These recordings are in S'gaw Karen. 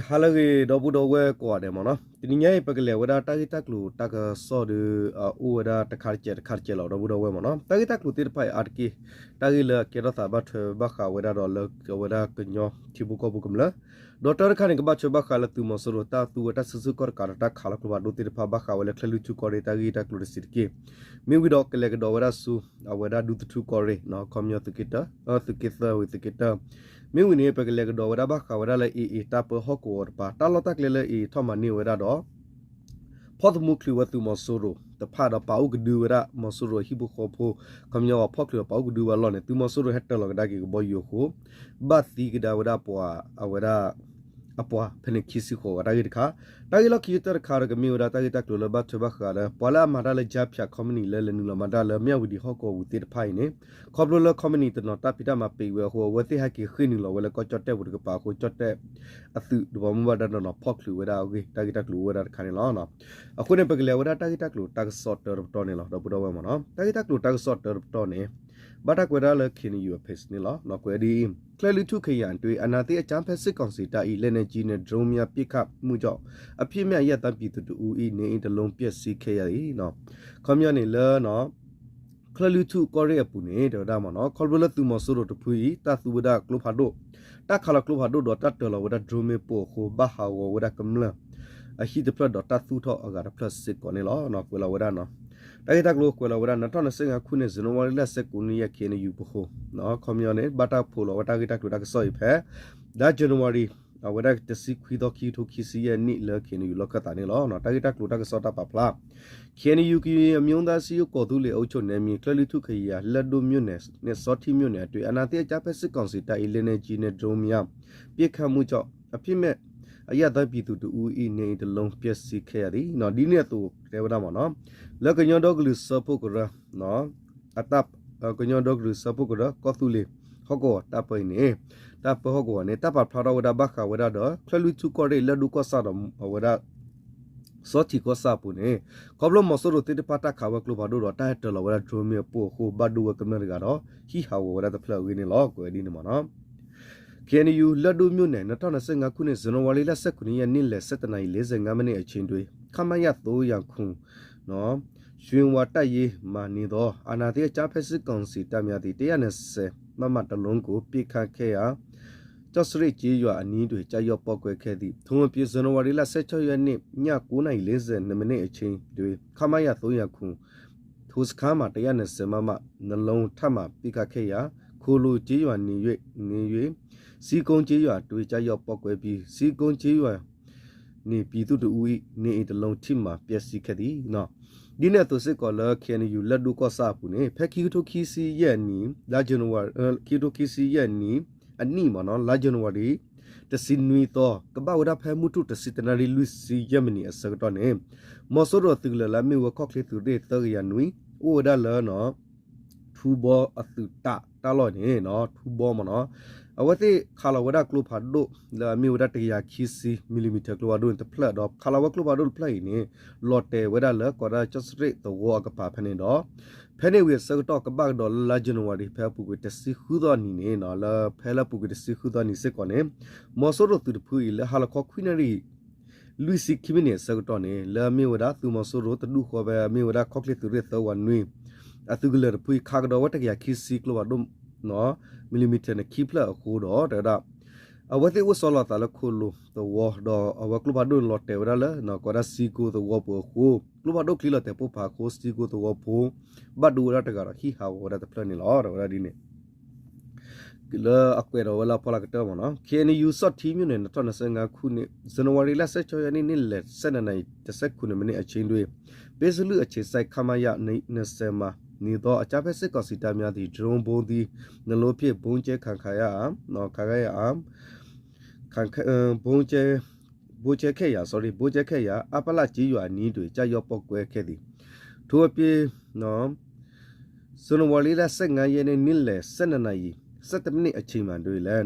ဟါလၢအဂ့ၤ ဒီပုၢ်ဒီဝဲၢ်ကိးဂၤဒဲးမ့ၢ်နီၤ, တနံၤညါအံၤ ပကလဲၤဝဲဒၣ်တၢ်ဂ့ၢ်တၢ်ကျိၤတၢ်ကစီၣ်ဒီး အိၣ်ဝဲဒၣ်တခါတကဲးတခါတကဲးလီၤ ဒီပုၢ်ဒီဝဲၢ်မ့ၢ်နီၤ, တၢ်ဂ့ၢ်တၢ်ကျိၤသ့ၣ်တဖၣ်အံၤအါတက့ၢ်, တၢ်ဂ့ၢ်လၢအကဲထီၣ်သးဘၣ်ထွဲဘၣ်ဃးဝဲဒၣ်ဒီးလၢအဝဲဒၣ်ကညီထံဖိကီၢ်ဖိကမျၢၢ်, ဒီးတၢ်တခါန့ၣ် ကဘၣ်ထွဲဘၣ်ဃးလၢသုးမီၤစိရိၤတၢ်သူဝဲတၢ်စုဆူၣ်ခီၣ်တကးဒီးတၢ်ခးလီၤကျိဖးဒိၣ်သ့ၣ်တဖၣ် ဘၣ်ဃးဝဲလၢချၢၣ်လွံၢ်ထူၣ်ကီၢ်ရ့ၣ်တၢ်ဂ့ၢ်တၢ်ကျိၤတဆံးတက့ၢ်. မ့ၢ်ဝံၤဒီးကလဲၤကဒီးဝဲဒၣ်ဆူ အဝဲဒၣ်ဒူသထူၣ်ကီၢ်ရ့ၣ် ခီပညီသုးက့တၢ သုးက့သၢဝံၤသုးက့တၢ, မ့ၢ်ဝံၤန့ၣ် ပကလဲၤကဒီးဝဲဒၣ်ဘၣ်ဃးဝဲဒၣ်လၢ AA တၢ်ပၢဟီၣ်ကဝီၤတပၤ တၢ်လီၢ်တၢ်ကျဲလၢ AA ထီၣ်မၤန့ၢ်ဝဲဒၣ်ဒီး ဖီၣ်သမူချုးဝဲသုးမီၤစိရိၤတဖၣ်ဒီးပာ်အိၣ်ကဒုဝဲဒၣ်မီၤစိရိၤဟံၣ်ဖိဃီဖိ, ခီပညီအဖီၣ်ချုးဒီးပာ်အိၣ်ကဒုဝဲအလီၢ်န့ၣ် သုးမီၤစိရိၤဟဲတၢၤလီၤကဒါက့ၤကဘီယူၤအဃိ ဘၣ်သံကဒါဝဲဒၣ်ပှၤ အဝဲဒၣ် အပှၤဖဲန့ၣ်ခံဆံဃိးဂၤတၢ်ဂ့ၢ်တခါ, တၢ်ဂ့ၢ်လီၢ်ခံကတၢၢ်တခါဒီးကမ့ၢ်ဝဲဒၣ် တၢ်ဂ့ၢ်တၢ်ကျိၤလၢဘၣ်ထွဲဘၣ်ဃးလၢ ပှၤလၢအမၤတၢ်လၢ ကြားဖြတ် ခီပနံၣ် လၢလဲၤနုာ်လီၤမၤတၢ်လၢမၠၣ်ဝတံၤဟီၣ်ကဝီၤဝံၤသ့ၣ်တဖၣ်အံၤန့ၣ်, ခီဖျိလၢခီပနံၣ်တနီၤတၢ်ဖံးတၢ်မၤပံးဝဲအဃိ အဝဲသ့ၣ်ဟဲက့ၤဃ့ၢ်နုာ်လီၤဝဲလၢကီၢ်ကၠီၣ်တဲၣ်ပူၤတကပၤအဃိ ကၠီၣ်တဲၣ်အသုးတဘီမုၢ်ဘၣ်တၢ်နီၤနီၤဖီၣ်ချုးဝဲဒၣ်အဂ့ၢ် တၢ်ဂ့ၢ်တၢ်ကျိၤအိၣ်ဝဲဒၣ်တခါန့ၣ်လီၤ. အဃိန့ၣ် ပကလဲၤဝဲဒၣ်တၢ်ဂ့ၢ်တၢ်ကျိၤတၢ်ကစီၣ်တၢတပတီၢ်န့ၣ်လီၤ ဒီပုၢ်ဒီဝဲၢ်မ့ၢ်နီၤ, တၢ်ဂ့ၢ်တၢ်ကျိၤတၢ်ကစီၣ်တၢတပတီၢ်န့ၣ် ဘၣ်တၢ်ကွဲးဒၣ်လၢ KNU အ page န့ၣ်လီၤ. ကွဲးဒ်အံၤ, ချၢၣ်လွံၢ်ထူၣ်ခယၢၣ်တွ့ အာဏာသိမ်းအကြမ်းဖက်စစ်ကောင်စီတပ်၏ လက်နက်ကြီးနဲ့ ဒရုန်းများ ပစ်ခတ်မှုကြောင့် အပြစ်မဲ့အရပ်သားပြည်သူတစ်ဦး၏ နေအိမ်တစ်လုံးပျက်စီးခဲ့ရသည်. ခီပညီန့ၣ်လၢ ချၢၣ်လွံၢ်ထူၣ်ကီၢ်ရ့ၣ်အပူၤန့ၣ် တဲဝဲဒၣ်မ့ၢ်နီၤ, ခီဖျိလၢသုးမီၤစိရိၤတဖုအံၤ တၢ်သူဝဲဒၣ်ကျိဖးဒိၣ်, တၢ်ခးလီၤကျိဖးဒိၣ်ဒီးတၢ်တၢၤလီၤဝဲဒၣ် drone မ့ၣ်ပိၢ်အဃိ ဘၣ်ဟးဂီၤဝဲဒၣ်ကမျၢၢ်အဟံၣ်တဖျၢၣ်ဒီးတၢ်သူၣ်ထီၣ်အဂၤတဖျၢၣ်စ့ၢ်ကီးန့ၣ်လီၤ. ကွဲးလီၤဝဲဒၣ် တၢ်ဂ့ၢ်တၢ်ကျိၤကွဲးလီၤဝဲဒၣ် နှစ်ထောင့်နှစ်ဆယ့်ငါးခုနှစ် ဇန်နဝါရီလဆယ့်ကိုးရက် KNU ပူၤ, ခီပညီန့ၣ် ဘၣ်တၢ်ဖိးလီၤဝဲတၢ်ဂ့ၢ်တၢ်ကျိၤတၢ်ကစီၣ်အံၤဖဲ လါ January အဝဲဒၣ်တဆံခွံသီ ခံကထိခံဆံယဲၢ်နံၣ်လၢ KNU လီၢ်ခၢၣ်သးန့ၣ်လီၤ. တၢ်ဂ့ၢ်တၢ်ကျိၤတၢ်ကစီၣ်တၢ်ပာ်ဖျါ KNU ကရင်အမျိုးသားအစည်းအရုံး ကော်သူးလေအုပ်ချုပ်နယ်မြေ ချၢၣ်လွံၢ်ထူၣ်ခယၢၣ် လၢၢ်ဒိၣ်မြို့နယ်နှင့် ဆောထီးမြို့နယ်အတွင်း အာဏာသိမ်းအကြမ်းဖက်စစ်ကောင်စီတပ်၏ လက်နက်ကြီးနဲ့ ဒရုန်းများ ပစ်ခတ်မှုကြောင့် အပြစ်မဲ့အရပ်သားပြည်သူတစ်ဦး၏ နေအိမ်တစ်လုံး ပျက်စီးခဲ့ရသည်. ဒ်န့ၣ်အသိးတဲဝဲဒၣ်မ့ၢ်နီၤ, လၢကညီဒီကလုာ်စၢဖှိၣ်ကရၢ အတၢ် ကညီဒီကလုာ်စၢဖှိၣ်ကရၢ ကီၢ်သူလ့ၤဟီၣ်ကဝီၤတၢ်ပၢအံၤန့ၣ်, တၢ်ပၢဟီၣ်ကဝီၤန့ၣ် တၢ်ပာ်ဖျါထီၣ်ဝဲဒၣ်ဘၣ်ဃးဝဲဒၣ်ဒီး ချၢၣ်လွံၢ်ထူၣ်ကီၢ်ရ့ၣ် လၢၢ်ဒိၣ်ကီၢ်ဆၣ်ဒီးအဝဲဒၣ် စီထံကီၢ်ဆၣ်အပူၤန့ၣ်, ခီဖျိမီၤစိရိၤသ့ၣ်တဖၣ်တၢ်ခးဝဲကျိဖးဒိၣ်ဒီး တၢ်ဟဲတၢၤလီၤဝဲဒၣ် drone မ့ၣ်အပိၢ်အဃိ ဘၣ်ဒိဝဲကမျၢၢ်တဂၤဒီး ဟံၣ်ဟးဂီၤဝဲဒၣ်တဖျၢၣ်အဂ့ၢ်န့ၣ်လီၤ. ကွဲးဒ်န့ၣ်မ့ၢ်နီၤ KNU လၢၢ်ဒိၣ်မြို့နယ် နှစ်ထောင့်နှစ်ဆယ့်ငါးခုနှစ် ဇန်နဝါရီလဆယ့်ခုနစ်ရက် နေ့လယ်ဆယ့်တစ်နာရီ လေးဆယ့်ငါးမိနစ်အချိန်တွင် ခမရ သုံးရာခုနှစ် ရွှေဝါတပ်ရင်းမှ နေသော အာဏာသိမ်းအကြမ်းဖက်စစ်ကောင်စီတပ်များသည် တစ်ရာနှစ်ဆယ် မမ တစ်လုံးကို ပစ်ခတ်ခဲ့ရာ ကျောက်စရစ်ကျေးရွာအနီးတွင် ကျရောက်ပေါက်ကွဲခဲ့သည်. ထို့အပြင် ဇန်နဝါရီလ ဆယ့်ခြောက်ရက်နေ့ ည ကိုးနာရီ လေးဆယ့်နှစ်မိနစ်အချိန်တွင် ခမရ သုံးရာခုနှစ် ထိုစခန်းမှ တစ်ရာနှစ်ဆယ် မမ နှစ်လုံး ထပ်မံပစ်ခတ်ခဲ့ရာ ခိုလူကျေးရွာနေ၍ နေ၍ ဇီးကုန်းကျေးရွာတွင် ကျရောက်ပေါက်ကွဲပြီး ဇီးကုန်းကျေးရွာနေပြည်သူတစ်ဦး၏ နေအိမ်တစ်လုံး ထိမှန်ပျက်စီးခဲ့သည်. ဒ်န့ၣ်အသိးစ့ၢ်ကီးလၢ KNU လၢၢ်ဒိၣ်ကီၢ်ဆၣ်အပူၤန့ၣ် ဖဲခံကထိခံဆံယဲၢ်အနံၤ လါ January ခံကထိခံဆံယဲၢ်အနံၤ အနံၣ်မ့ၢ်နီၤ လါ January တဆံနွံသီ ကဘၣ်ဝဲဒၣ်ဖဲမုၢ်ထူၣ်တဆံတနၣ်ရံၣ်လွံၢ်ဆံယဲၢ်မံးနံးအဆၢကတီၢ်န့ၣ် မီၤစိရိၤအသုးကလၢၤလၢအမ့ၢ်ဝဲခီၣ်ချ့သုးရ့ၣ်သၢကယၤနွံ အိၣ်ဝဲဒၣ်လၢ ထူဘီအသုးတၢ်တၢ်လီၢ်န့ၣ် ထူဘီမ့ၢ်နီၤ အဝဲသ့ၣ်ခးလီၤဝဲဒၣ်ကျိဖးဒိၣ် လၢအမ့ၢ်ဝဲဒၣ်တကယၤခံဆံ millimeter ကျိဖးဒိၣ်န့ၣ်တဖျၢၣ်ဒီး ခးလီၤဝဲကျိဖးဒိၣ်တဖျၢၣ်အံၤန့ၣ် လီၤတဲာ်ဝဲဒၣ်လၢကိးဒၣ်ကၠီၣ်စရ့းသဝီအကပၤဖဲန့ၣ်ဒီး ဖဲန့ၣ်ဝံၤအဆၢကတီၢ်ကဘၣ်ကဒီးလၢလါ January ဖဲအပူၤကွံာ်တဆံဃုသီအနံၤန့ၣ် လၢဖဲလၢအပူၤကွံာ်တဆံဃုသီအနံၤစ့ၢ်ကီးန့ၣ် မီၤစိရိၤသုးတဖုအံၤလၢဟါလီၤခီခွံနၣ်ရံၣ် လွံၢ်ဆံခံမံးနံးအဆၢကတီၢ်န့ၣ် လၢအမ့ၢ်ဝဲဒၣ်သုးမီၤစိရိၤတဒူၣ်ဃီဖဲအမ့ၢ်ဝဲဒၣ်ခီၣ်ချ့သုးရ့ၣ်သၢဝးနွံ အသုးကလၢၤတဖုအံၤ ခးကဒီးဝဲတကယၤခံဆံကျိဖးဒိၣ် millimeter န့ၣ်ခံဖျၢၣ်အဃိဒီး တဲဝဲဒၣ် အဝဲသ့ၣ်အိၣ်ဆီလီၤအသးလၢခိၣ်လိၤသဝီဒီး အဝဲကျိဖးဒိၣ်န့ၣ်လီၤတဲာ်ဝဲဒၣ်လၢ ကိးဒၣ်ဇီးကုန်းသဝီပူၤအဃိ ကျိဖးဒိၣ်ချံလီၤတဲာ်ပိၢ်ဖးအဃိ ဇီးကုန်းသဝီဖိ ဘၣ်ဒိဝဲဒၣ်တဂၤဒီးဟံၣ်ဟးဂီၤဝဲဒၣ်တဖျၢၣ်န့ၣ်လီၤ တဲဝဲဒၣ်ဒ်န့ၣ် လၢအကွဲးဒီးဝဲလၢအဖီလာ်ကတၢၢ်မ့ၢ်နီၤ KNU ဆော့ထံမြို့နယ် နှစ်ထောင့်နှစ်ဆယ့်ငါးခုနှစ် ဇန်နဝါရီလ ဆယ့်ခြောက်ရက်နေ့ နေ့လယ် ဆယ့်နှစ်နာရီ တစ်ဆယ့်ခုနှစ်မိနစ်အချိန်တွင် ပစ်စလုအခြေစိုက် ခမရ နှစ်ဆယ်မှာ နေသော အကြမ်းဖက်စစ်ကောင်စီတပ်များသည် ဒရုန်းဗုံးသီးနှစ်လုံးဖြင့် ဗုံးကြဲခံရ ခံရ ခံရ ဗုံးကြဲ ဗုံးကြဲခဲ့ရာ sorry ဗုံးကြဲခဲ့ရာ အပလကျေးရွာအနီးတွင် ကျရောက်ပေါက်ကွဲခဲ့သည် ထို့အပြင် ဇန်နဝါရီလ ဆယ့်ငါးရက်နေ့ နေ့လယ် ဆယ့်နှစ်နာရီ ဆယ့်တစ်မိနစ်အချိန်မှာတွင်လည်း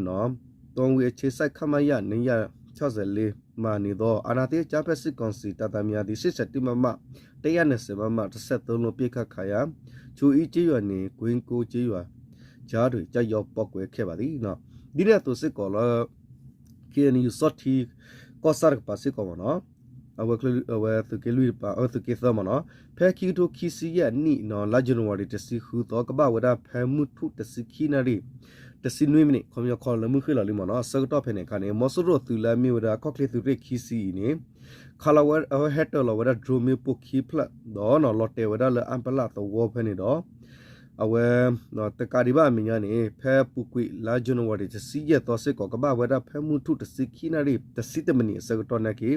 တောင်ဝေအခြေစိုက် ခမရ နှစ်ရာခြောက်ဆယ့်လေး မှာနေသော အာဏာသိမ်းအကြမ်းဖက်စစ်ကောင်စီတပ်သားများသည် ရှစ်ဆယ့်တစ် မမ တစ်ရာနှစ်ဆယ် မမ တစ်ဆယ့်သုံးလုံး ပစ်ခတ်ခံရ ချိုအီးကျေးရွာနှင့် ကွင်းကုန်းကျေးရွာကြားတွင် ကျရောက်ပေါက်ကွဲခဲ့ပါသည် ဒ်န့ၣ်အသိးစ့ၢ်ကီးလၢ ခ့ၣ်အဲၣ်ယူၣ် ဆီၣ်ထံကီၢ်ဆၣ်တကပၤစ့ၢ်ကီးမ့ၢ်နီၤ, အဝဲ အဝဲသုးက့လွံၢ်တပၤ အဝဲသုးက့သၢမ့ၢ်နီၤ, ဖဲခံကထိခံဆံယဲၢ်နံၣ်နီၤ လါယနူၤအါရံၤတဆံဃုသီ ကဘၣ်ဝဲဒၣ်ဖဲမုၢ်ထူၣ်တဆံခံနၣ်ရံၣ် တဆံနွံမံးနံး ခီပညီခီလၢမုၢ်ဃ့ၢ်လီၤလံမ့ၢ်နီၤ, အဆၢကတီၢ်ဖဲန့ၣ်အခါန့ၣ် မီၤစိရိၤသုးလၢအမ့ၢ်ဝဲဒၣ်ခီၣ်ချ့သုးရ့ၣ်ခံဆံအံၤန့ၣ် ခးလီၤဝဲ အဝဲဟဲတၢၤလီၤဝဲဒၣ် drone မ့ၣ်ပိၢ်ခံဖျၢၣ်ဒီးနီၤ လီၤတဲာ်ဝဲဒၣ်လၢအၣ်ပလၣ်သဝီဖဲန့ၣ်ဒီး အဝဲ တကးဒံးဘၣ်အမဲာ်ညါန့ၣ် ဖဲအပူၤကွံာ်လါယနူၤအါရံၤတဆံယဲၢ်သီစ့ၢ်ကီး ကဘၣ်ဝဲဒၣ်ဖဲမုၢ်ထူၣ်တဆံခံနၣ်ရံၣ် တဆံတမံးနံးအဆၢကတီၢ်နာ်က့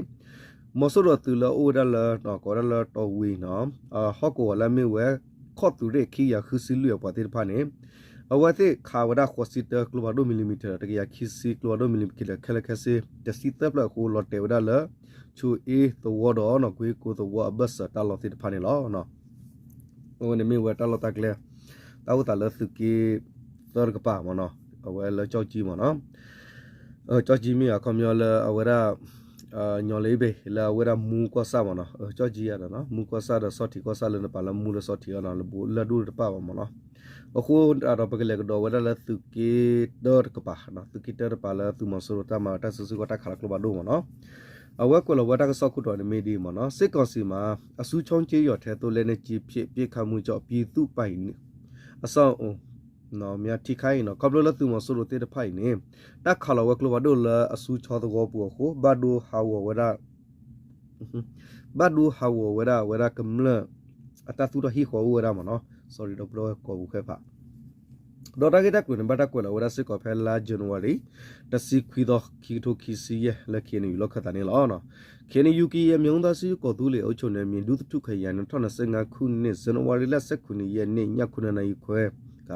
မီၤစိရိၤသုးလၢအအိၣ်ဝဲဒၣ်လၢ ကိးဝဲဒၣ်လၢတီၢ်ဝံၤနီၤ ဟီၣ်ကဝီၤလၢအမ့ၢ်ဝဲ ခီၣ်သုးရ့ၣ်ခံကယၤဃုဆံလွံၢ်အပှၤသ့ၣ်တဖၣ်န့ၣ် အဝဲသ့ၣ်ခးဝဲဒၣ်ဃိးဆံတၢ ကျိဖးဒိၣ် millimeter တကယၤခံဆံ ကျိဖးဒိၣ် millimeter ခဲလၢာ်ခဲဆ့ တဆံသၢဖျၢၣ်အဃိ လီၤတဲာ်ဝဲဒၣ်လၢ ဆိၣ်အ့သဝီဒီးနီၤ ကွ့ကိသဝီအဘၢၣ်စၢၤတၢ်လီၢ်သ့ၣ်တဖၣ်န့ၣ်လီၤ. အဝဲန့ၣ်မ့ၢ်ဝဲတၢ်လီၢ်တၢ်ကျဲ တၢ်အိၣ်သးလၢသုးက့သၢတကပၤမ့ၢ်နီၤ, အဝဲလၢကၠီၣ်ကၠံမ့ၢ်နီၤ ကၠီၣ်ကၠံမ့ၢ်အခီပညီလၢအဝဲဒၣ် ညီလ့ဘ့ၣ် လၢအဝဲဒၣ်မူကီၢ်ဆၣ်မ့ၢ်နီၤ, ကၠီၣ်ကၠံအဒီး မူကီၢ်ဆၣ်ဒီးဆီၣ်ထံးကီၢ်ဆၣ်လၢနပာ်လၢမူလၢဆီၣ်ထံးအီၤနီၤ လၢဒိၣ်တပၣ်ဘၣ်မ့ၢ်နီၤ, အဃိဒီးပကလဲၤကဒီးဝဲဒၣ်လၢသုးက့တၢတကပၤ, သုးက့တၢတကပၤလၢသုးမီၤစိရိၤတၢ်မၤတၢ်စုဆူၣ်ကီၢ်တၢ်ခးလီၤကျိဖးဒိၣ်မ့ၢ်နီၤ, အဝဲကွဲးလီၤဝဲတၢ်ကစီၣ်ခိၣ်တီန့ၣ်မ့ၢ်ဒ်အံၤမ့ၢ်နီၤ, စစ်ကောင်စီမှ အစုချောင်းကျေးရွာထဲသို့ လက်နက်ကြီးဖြင့် ပစ်ခတ်မှုကြောင့် ပြည်သူ့ပိုင်အဆောက်အအုံများ ထိခိုက်နီၤ, ခီဖျိလၢသုးမီၤစိရိၤသ့ၣ်တဖၣ်အံၤန့ၣ် တၢ်ခးလီၤဝဲကျိဖးဒိၣ်လၢအစုချောင်းသဝီပူၤအဃိ ဘၣ်ဒိဟးဂီၤဝဲဒၣ် ဘၣ်ဒိဟးဂီၤဝဲဒၣ် အဝဲဒၣ်ကမျၢၢ်အတၢ်သူၣ်ထီၣ်ဟံၣ်ဃီအိၣ်ဝဲဒၣ်မ့ၢ်နီၤ, sorry ဒီပုၢ်ဒီဝဲၢ်ကိးပူၤဃဲဖး ဒီးတၢ်ဂ့ၢ်တၢ်ကျိၤန့ၣ် ဘၣ်တၢ်ကွဲးလီၤဝဲဒၣ်စ့ၢ်ကီးဖဲလါ January တဆံခွံသီ ခံကထိခံဆံယဲၢ် လၢ ခ့ၣ်အဲၣ်ယူၣ် လီၢ်ခၢၣ်သးန့ၣ်လီၤ. ခ့ၣ်အဲၣ်ယူၣ် ကရင်အမျိုးသားအစည်းအရုံး ကော်သူလ့ၤအုပ်ချုပ်နယ်မြေ ဒူသထူခရိုင် နှစ်ထောင့်နှစ်ဆယ့်ငါးခုနှစ် ဇန်နဝါရီလ ဆယ့်ခုနစ်ရက်နေ့ ည ခုနစ်နာရီခွဲက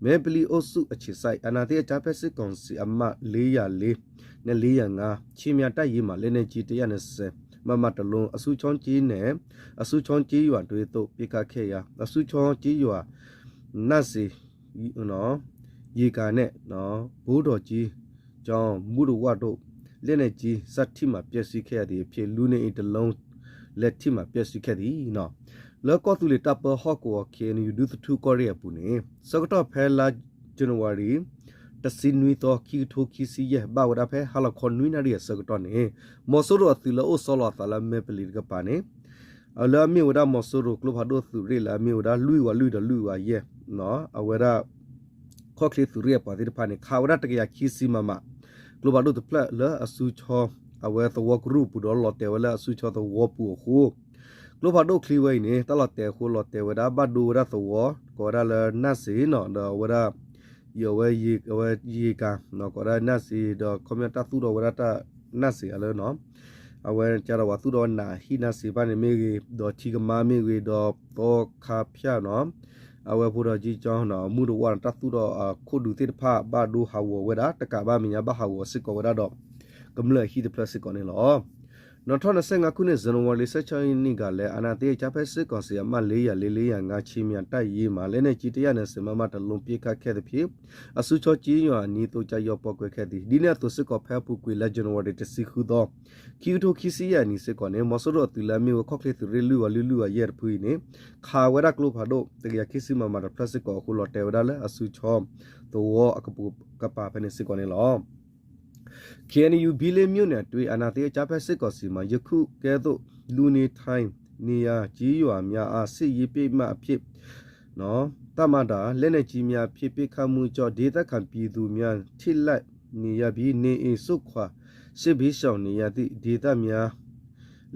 မဲပလီအိတ်စုအခြေစိုက် အာဏာသိမ်းအကြမ်းဖက်စစ်ကောင်စီအမှတ် လေးရာလေး နဲ့ လေးရာငါး ခြေမြန်တပ်ရင်းမှ လက်နက်ကြီး တစ်ရာနှစ်ဆယ် မမ တစ်လုံး အစုချောင်းကျေးနယ် အစုချောင်းကျေးရွာတွင်းသို့ ပစ်ခတ်ခဲ့ရာ အစုချောင်းကျေးရွာ နတ်စေ ရေကန်နဲ့ ဘိုးတော်ကြီးကျောင်း မူးတဝတို့ လက်နက်ကြီး စထိမှန်ပျက်စီးခဲ့ရသည့်အဖြစ် လူနေအိမ်တစ်လုံးလည်း ထိမှန်ပျက်စီးခဲ့သည် လၢကီၢ်သူလ့ၤတၢ်ပၢဟီၣ်ကဝီၤ ခ့ၣ်အဲၣ်ယူၣ် ဒူသထူကီၢ်ရ့ၣ်အပူၤန့ၣ် ဆၢကတီၢ်ဖဲလါ January တဆံနွံသီ ခံကထိခံဆံယဲၢ် ဘၣ်ဝဲဒၣ်ဖဲဟါလီၤခီနွံနၣ်ရံၣ်အဆၢကတီၢ်န့ၣ် မီၤစိရိၤအသုးလၢအိၣ်ဆီလီၤအသးလၢမဲပလံၤတကပၤန့ၣ် လၢအမ့ၢ်ဝဲဒၣ်မီၤစိရိၤကျိဖးဒိၣ်သုးရ့ၣ်လၢအမ့ၢ်ဝဲဒၣ်လွံၢ်ဝးလွံၢ်ဒီးလွံၢ်ဝးယဲၢ် အဝဲဒၣ် ခီၣ်ချ့သုးရ့ၣ်အပှၤသ့ၣ်တဖၣ်န့ၣ် ခးဝဲဒၣ်တကယၤခံဆံ မမ ကျိဖးဒိၣ်တဖျၢၣ်လၢအစုချောင်း အဝဲသဝီကရူၢ်ပူၤဒီးလီၤတဲာ်ဝဲလၢအစုချောင်းသဝီပူၤအဃိ ကျိဖးဒိၣ်ချံဝဲအံၤန့ၣ် တၢ်လီၤတဲာ်အဃိလီၤတဲာ်ဝဲဒၣ် ဘၣ်ဒိဝဲဒၣ်သဝီ ကိးဝဲဒၣ်လၢနၢ်စ့နီၤ ဒီးအဝဲဒၣ် အဝဲ အဝဲယံာ်ကၤ ကိးဝဲဒၣ်နၢ်စ့ ဒီးခီပညီတၢ်သူၣ်ထီၣ်ဝဲဒၣ်တၢ်နၢ်စ့အလၢနီၤ အဝဲကဒီးဝဲသူၣ်ထီၣ်ဝဲနးဟံၣ်နၢ်စ့ဘၣ်န့ၣ်မ့ၢ်ဂ့ၤ ဒီးထံကမါမ့ၢ်ဂ့ၤ ဒီးသီခါဖၠၣ်နီၤ အဝဲဖိဒီးကံကၠီနီၤ မူးတဝၣ်န့ၣ် တၢ်သူၣ်ထီၣ်အခိၣ်ဒူသ့ၣ်တဖၣ် ဘၣ်ဒိဟးဂီၤဝဲဒၣ် တကးဘၣ်မဲာ်ညါဘၣ်ဟးဂီၤစ့ၢ်ကီးဝဲဒၣ်ဒီး ကမျၢၢ်အဟံၣ်တဖျၢၣ်စ့ၢ်ကီးန့ၣ်လီၤ. နှစ်ထောင့်နှစ်ဆယ့်ငါးခုနှစ် ဇန်နဝါရီလ ဆယ့်ခြောက်ရက်နေ့ကလည်း အာဏာသိမ်းအကြမ်းဖက်စစ်ကောင်စီအမှတ် လေးရာလေး လေးရာငါး ခြေမြန်တပ်ရင်းမှ လက်နက်ကြီး တစ်ရာနှစ်ဆယ် မမ တစ်လုံး ပစ်ခတ်ခဲ့သဖြင့် အစုချောင်းကျေးရွာအနီးသို့ ကျရောက်ပေါက်ကွဲခဲ့သည် ဒ်န့ၣ်အသိးစ့ၢ်ကီး ဖဲအပူၤကွံာ်လါ January တဆံဃုသီ ခံကထိခံဆံယဲၢ်အနံၤစ့ၢ်ကီးန့ၣ် မီၤစိရိၤအသုးလၢအမ့ၢ်ဝဲခီၣ်ချ့သုးရ့ၣ်လွံၢ်ဝးလွံၢ်လွံၢ်ဝးယဲၢ်တဖုအံၤန့ၣ် ခးဝဲဒၣ်ကျိဖးဒိၣ် တကယၤခံဆံ မမ တဖျၢၣ်စ့ၢ်ကီးအဃိ လီၤတဲာ်ဝဲဒၣ်လၢအစုချောင်းသဝီအကပၤဖဲန့ၣ်စ့ၢ်ကီးန့ၣ်လီၤ. ခ့ၣ်အဲၣ်ယူၣ် ဘီလ့မြို့နယ်တွင်း အာဏာသိမ်းအကြမ်းဖက်စစ်ကောင်စီမှ ယခုကဲသို့ လူနေထိုင်နေရာကျေးရွာများအား စစ်ရေးပစ်မှတ်အဖြစ် တပ်မတော် လက်နက်ကြီးများဖြင့် ပစ်ခတ်မှုကြောင့် ဒေသခံပြည်သူများ ထိတ်လန့်နေရပြီး နေအိမ်စွန့်ခွာ စစ်ဘေးရှောင်နေရသည့် ဒေသမျာ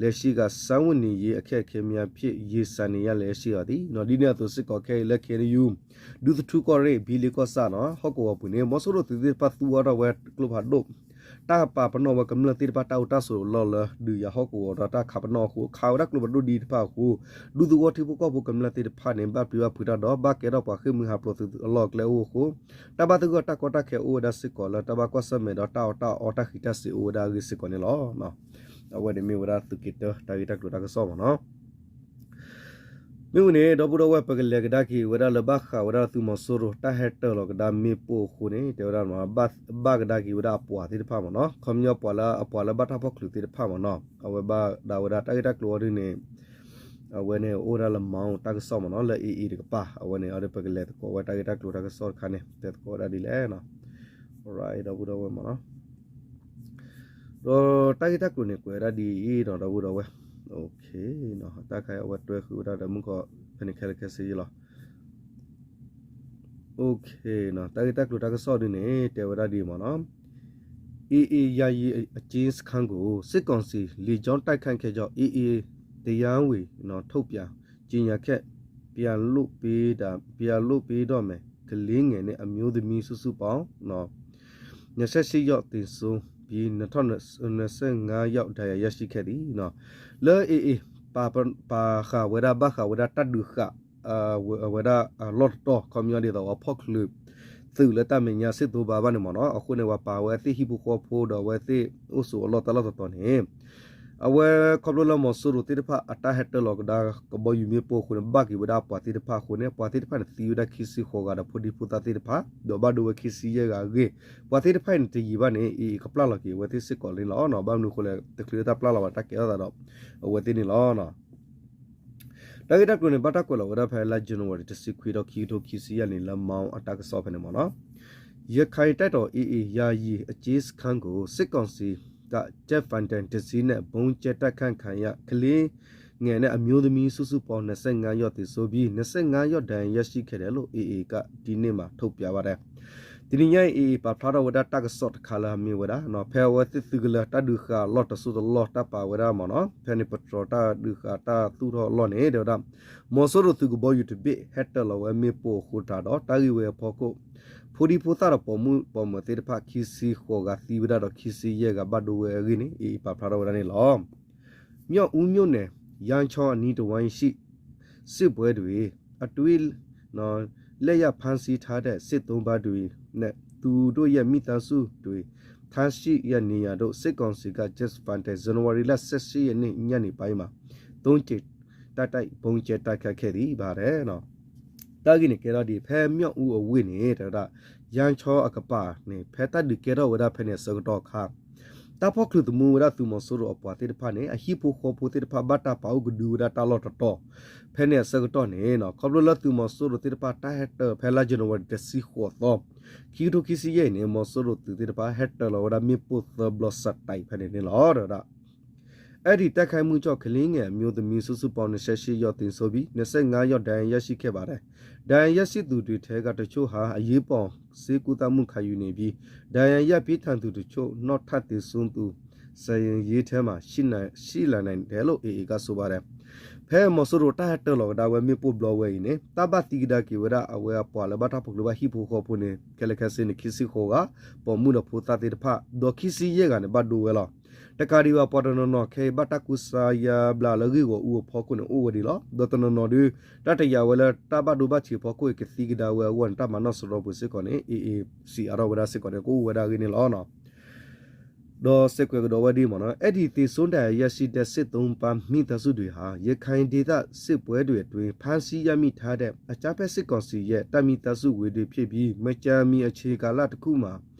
းလည်းရှိကာ စားဝတ်နေရေးအခက်အခဲများဖြင့် ရင်ဆိုင်နေရလည်းရှိပါသည် ဒ်န့ၣ်အသိးစ့ၢ်ကီးခဲအံၤလၢ ခ့ၣ်အဲၣ်ယူၣ် ဒူသထူကီၢ်ရ့ၣ် ဘီလ့ကီၢ်ဆၣ်နီၤ ဟီၣ်ကဝီၤပူၤန့ၣ် မီၤစိရိၤသုးသ့ၣ်တဖၣ်သူအီၤထီၣ်ဝဲကျိဖးဒိၣ် တၢ်ပာ်ပနီၣ်ဝဲကမျၢၢ်သ့ၣ်တဖၣ်တၢ်အိၣ်တၢ်ဆိးလီၢ်လၢ ဒုးယၤဟီၣ်ကဝီၤဒီးတၢ်ခးပနီၣ်အဃိ ခးဝဲဒၣ်ကျိဖးဒိၣ်ဒ်တဖၣ်အဃိ ဒူသဝီထံဖိကီၢ်ဖိကမျၢၢ်သ့ၣ်တဖၣ်န့ၣ် ဘၣ်ပျံၤဘၣ်ဖုးတၢ်ဒီး ဘၣ်ကဲထီၣ်ပှၤဃ့ၢ်မှံဟးဖျိးသုးအလီၢ်အကျဲအိၣ်အဃိ တၢ်ဘၣ်သဂၢၢ်တၢ်ကီတၢ်ခဲအိၣ်ဝဲဒၣ်စ့ၢ်ကီးလၢ တၢ်ဘၣ်ကွၢ်ဆၢၣ်မဲာ်ဒီးတၢ်အီၣ်တၢ်အီတၢ်ဃံးတၢ်စ့ၤအိၣ်ဝဲဒၣ်အဂ့ၢ်စ့ၢ်ကီးန့ၣ်လီၤ. အဝဲန့ၣ်မ့ၢ်ဝဲဒၣ်သုးက့တၢ တၢ်ဂ့ၢ်တၢ်ကျိၤတၢ်ကစီၣ်မ့ၢ်နီၤ မ့ၢ်ဝံၤန့ၣ် ဒီပုၢ်ဒီဝဲၢ် ပကလဲၤကဒါက့ၤဝဲဒၣ်လၢဘၣ်ဃးဝဲဒၣ်သုးမီၤစိရိၤ တၢ်ဟဲတၢၤလီၤကဒါမ့ၣ်ပိၢ်အဃိန့ၣ် တဲဝဲဒၣ် ဘၣ်ကဒါက့ၤဝဲဒၣ်အပှၤသ့ၣ်တဖၣ်မ့ၢ်နီၤ, ခီပညီပှၤလၢအပှၤလၢဘၣ်တၢ်ဖီၣ်ချုးသ့ၣ်တဖၣ်မ့ၢ်နီၤ, အဝဲဘၣ်ဒၣ်ဝဲဒၣ်တၢ်ဂ့ၢ်တၢ်ကျိၤအီၤဒ်န့ၣ် အဝဲန့ၣ်အိၣ်ဝဲဒၣ်လၢမၤတၢ်ကစီၣ်မ့ၢ်နီၤ, လၢအံၤအံၤတကပၤ အဝဲန့ၣ် အဒီးပကလဲၤသကိးဝဲတၢ်ဂ့ၢ်တၢ်ကျိၤတၢ်ကစီၣ်တခါန့ၣ် တဲသကိးဝဲဒၣ်ဒ်လဲၣ်နီၤ, ဒီပုၢ်ဒီဝဲၢ်မ့ၢ်နီၤ ဒီးတၢ်ဂ့ၢ်တၢ်ကျိၤန့ၣ် ကွဲးဝဲဒၣ်ဒ်အံၤနီၤ ဒီပုၢ်ဒီဝဲၢ်, တၢ်ခါအံၤအဝဲတွဲဃုာ်ဝဲဒၣ်ဒီးမုၢ်ကီၢ်ဖဲန့ၣ်ခဲလၢာ်ခဲဆ့ယဲလီၤ. တၢ်ဂ့ၢ်တၢ်ကျိၤတၢ်ကစီၣ်ဒ်န့ၣ် တဲဝဲဒၣ်ဒ်အံၤမ့ၢ်နီၤ, အေးအေး ယာယီအကျဉ်းစခန်းကို စစ်ကောင်စီ လေကြောင်းတိုက်ခိုက်ခဲ့ကြောင်း အေးအေး တရားဝင်ထုတ်ပြန် ကြေညာချက် ပြန်လွှတ်ပေးတာ ပြန်လွှတ်ပေးတော့မယ် ကလေးငယ်နဲ့ အမျိုးသမီး စုစုပေါင်း နှစ်ဆယ့်ရှစ်ယောက် သေဆုံးပြီး နှစ်ထောင့်နှစ်ဆယ့်ငါးယောက် ဒဏ်ရာရရှိခဲ့သည် လၢ AA ပာ်ဃာ်ဝဲဒၣ်ဘၣ်ဃးဝဲဒၣ်တၢ်ဒုးဃာ် ဝဲဒၣ်အလီၢ်တတီၤ ခီပညီဒ်သိးအဖီၣ်ချုးသုးလၢတၢ်မဲာ်ညါ စစ်သုံးပါ ဘၣ်န့ၣ်မ့ၢ်နီၤ, အဃိန့ၣ် ပှၤပာ်ဝဲသ့ၣ်ဟံၣ်ဖိဃီဖိဒီးအဝဲသ့ၣ်အိၣ်ဆိးအလီၢ်တၢ်လီၢ်တတီၤန့ၣ် အဝဲခီဖျိလၢမီၤစိရိၤသ့ၣ်တဖၣ်အတၢ်ဟဲတၢၢ်လီၤကဒါကဘီယူၤမ့ၣ်ပိၢ်အဃိန့ၣ် ဘၣ်က့ၤဝဲဒၣ်ပှၤသ့ၣ်တဖၣ်အဃိန့ၣ် ပှၤသ့ၣ်တဖၣ်န့ၣ်သံဝဲဒၣ်ခံဆံဃိးဂၤဒီးဖိဒံဖိသၣ်သ့ၣ်တဖၣ် ဒီးဘၣ်ဒိဝဲခံဆံယဲၢ်ဂၤအဂ့ၢ် ပှၤသ့ၣ်တဖၣ်အံၤန့ၣ်တယံာ်ဘၣ်န့ၣ် AA ကပျၢ်လီၤက့ၤအဝဲသ့ၣ်စ့ၢ်ကီးန့ၣ်လီၤ. ဘၣ်မနုၤအဃိလဲၣ် တချုးလၢတၢ်ပျၢ်လီၤဘၣ်တၢ်ကဲထီၣ်သးဒီး အဝဲသ့ၣ်န့ၣ်လီၤ. တၢ်ဂ့ၢ်တၢ်ကျိၤန့ၣ် ဘၣ်တၢ်ကွဲးလီၤဝဲဒၣ်ဖဲလါ January တဆံခွံဒီးခံကထိခံဆံယဲၢ်န့ၣ် လၢမီအတၢ်ကစီၣ်ဖဲန့ၣ်မ့ၢ်နီၤ, ရခိုင်တပ်တော် AA ယာယီအကျဉ်းစခန်းကို စစ်ကောင်စီက ဂျက်ဖိုက်တာ တစ်စီးနဲ့ ဗုံးကြဲတိုက်ခိုက်ခံရ ကလေးငယ်နဲ့ အမျိုးသမီး စုစုပေါင်း နှစ်ဆယ့်ငါးယောက် သေဆုံးပြီး နှစ်ဆယ့်ငါးယောက် ဒဏ်ရာရရှိခဲ့တယ်လို့ AA က ဒီနေ့မှာ ထုတ်ပြန်ပါတယ်. တနံၤညါအံၤ AA ပာ်ဖျါထီၣ်ဝဲဒၣ်တၢ်ကစီၣ်တခါလၢအမ့ၢ်ဝဲဒၣ် ဖဲအဝဲသ့ၣ်သုးကလၢၤတၢ်ဒုးဃာ်အလီၢ်တစိၢ်တလီၢ် တၢ်ပာ်ဝဲဒၣ်မ့ၢ်နီၤ ဖဲန့ၣ် ပတြီၤတၢ်ဒုးဃာ်တၢ်သူၣ်ထီၣ်အလီၢ်န့ၣ် တဲဝဲဒၣ် မီၤစိရိၤသုးကဘီယူၤတဘ့ၣ် ဟဲတၢၢ်လီၤဝဲမ့ၣ်ပိၢ်အဃိတၢ်ဒီး တၢ်ဂ့ၢ်ဝဲအဖီခိၣ် ဖိဒံဖိသၣ်ဒီးပိာ်မုၣ်ပိာ်မၢၤသ့ၣ်တဖၣ် ခံဆံဃိးဂၤသံဝဲဒၣ်ဒီး ခံဆံယဲၢ်ဂၤဘၣ်ဒိဝဲအဂ့ၢ်န့ၣ် AA ပာ်ဖျါထီၣ်ဝဲဒၣ်န့ၣ်လီၤ. မြောက်ဦးမြို့နယ် ရမ်းချောင်းအနီး တဝိုင်းရှိ စစ်ပွဲတွင် အတွေ့အလျက်ဖမ်းဆီးထားတဲ့ စစ်သုံ့ပန်းတွေနဲ့ သူတို့ရဲ့မိသားစုတွေ ထားရှိရာနေရာသို့ စစ်ကောင်စီက ဂျက်ဖိုက်တာ ဇန်နဝါရီလ ဆယ့်ရှစ်ရက်နေ့ ညနေပိုင်းမှာ သုံးကြိမ် တိုက်တိုက်ဗုံးကြဲတိုက်ခိုက်ခဲ့သည် ဘၣ်တဲ တၢ်ဂ့ၢ်န့ၣ်ကဲထီၣ်ဒ်အံၤ ဖဲမြောက်ဦးအဝ့ၢ်န့ၣ် တဲဝဲဒၣ် ရမ်းချောင်းအကပၤန့ၣ် ဖဲတၢ်ဒုးကဲထီၣ်ဝဲဒၣ်ဖဲန့ၣ်အဆၢကတီၢ်အခါ တၢ်ဖီၣ်ချုးသမူဝဲဒၣ်သုးမီၤစိရိၤအပှၤသ့ၣ်တဖၣ်န့ၣ် အဟံၣ်ဖိဃီဖိသ့ၣ်တဖၣ်ဘၣ်တၢ်ပာ်အိၣ်ကဒုဝဲဒၣ်တၢ်လီၢ်တတီၤ ဖဲန့ၣ်အဆၢကတီၢ်န့ၣ် ခီဖျိလၢသုးမီၤစိရိၤသ့ၣ်တဖၣ်တၢ်ဟဲတၢၢ်ဖဲလါ January တဆံဃိးသီ ခံကထိခံဆံယဲၢ်အံၤန့ၣ် မီၤစိရိၤသုးသ့ၣ်တဖၣ် ဟဲတၢၢ်လီၤဝဲဒၣ်မ့ၣ်ပိၢ်သၢဘျီစးတံးဖဲန့ၣ်န့ၣ်လီၤ တဲဝဲဒၣ် အဲဒီတိုက်ခိုက်မှုကြောင့် ကလေးငယ်အမျိုးသမီးစုစုပေါင်း နှစ်ဆယ့်ရှစ်ယောက်သေဆုံးပြီး နှစ်ဆယ့်ငါးယောက် ဒဏ်ရာရရှိခဲ့ပါတယ်။ ဒဏ်ရာရရှိသူတွေထဲက တချို့ဟာ အရေးပေါ်ဆေးကုသမှုခံယူနေပြီး ဒဏ်ရာရပြင်းထန်သူတချို့ နောက်ထပ်သေဆုံးသူ စာရင်းထဲမှာ ရှိလာနိုင်တယ်လို့ AA က ဆိုပါတယ်. ဖဲမီၤစိရိၤတၢ်ဟဲတၢၢ်လီၤကဒါဝဲမ့ၣ်ပိၢ်ဘျီဝဲအံၤန့ၣ် တၢ်ဘၣ်သံကဒါက့ၤဝဲဒၣ်အဝဲအပှၤလၢဘၣ်တၢ်ဖီၣ်ချုးဘၣ်ဟံၣ်ဖိဃီဖိန့ၣ် ခဲလၢာ်ခဲဆ့န့ၣ် ခံဆံဃိးဂၤ, ပိာ်မုၣ်ဒီးဖိသၣ်သ့ၣ်တဖၣ် ဒီးခံဆံယဲၢ်ဂၤန့ၣ် ဘၣ်ဒိဝဲလီၤ. တကးဒံးဘၣ် ပှၤတနီၤနီၤခဲအံၤ ဘၣ်တၢ်ကူစါယါဘျါလၢဂ့ၢ်ဂီၤအူအဖီခိၣ်န့ၣ် အိၣ်ဝဲဒံးလီၤ. ဒီးတနီၤနီၤဒုး တၢ်တယာ်ဝဲလၢတၢ်ဘၣ်ဒိဘၣ်ထံးအဖီခိၣ်အံၤ ကသံကဒါဝဲအဂီၢ်န့ၣ် တၢ်မၤနီၣ်စရီပူၤစ့ၢ်ကီးန့ၣ် AA စံးအါထီၣ်ဝဲဒၣ်စ့ၢ်ကီးန့ၣ် ကအိၣ်ဝဲဒၣ်အဂ့ၢ်န့ၣ်လီၤ. ဒီးစဲးကွဲးကဒီးဝဲဒ်အံၤမ့ၢ်နီၤ, အဲဒီသေဆုံးဒဏ်ရာရရှိတဲ့ စစ်သုံ့ပန်းမိသားစုတွေဟာ ရခိုင်ဒေသစစ်ပွဲတွေအတွင်း ဖမ်းဆီးရမိထားတဲ့ အကြမ်းဖက်စစ်ကောင်စီရဲ့ တပ်မိသားစုဝင်တွေဖြစ်ပြီး မကြာမီအချိန်ကာလတစ်ခုမှာ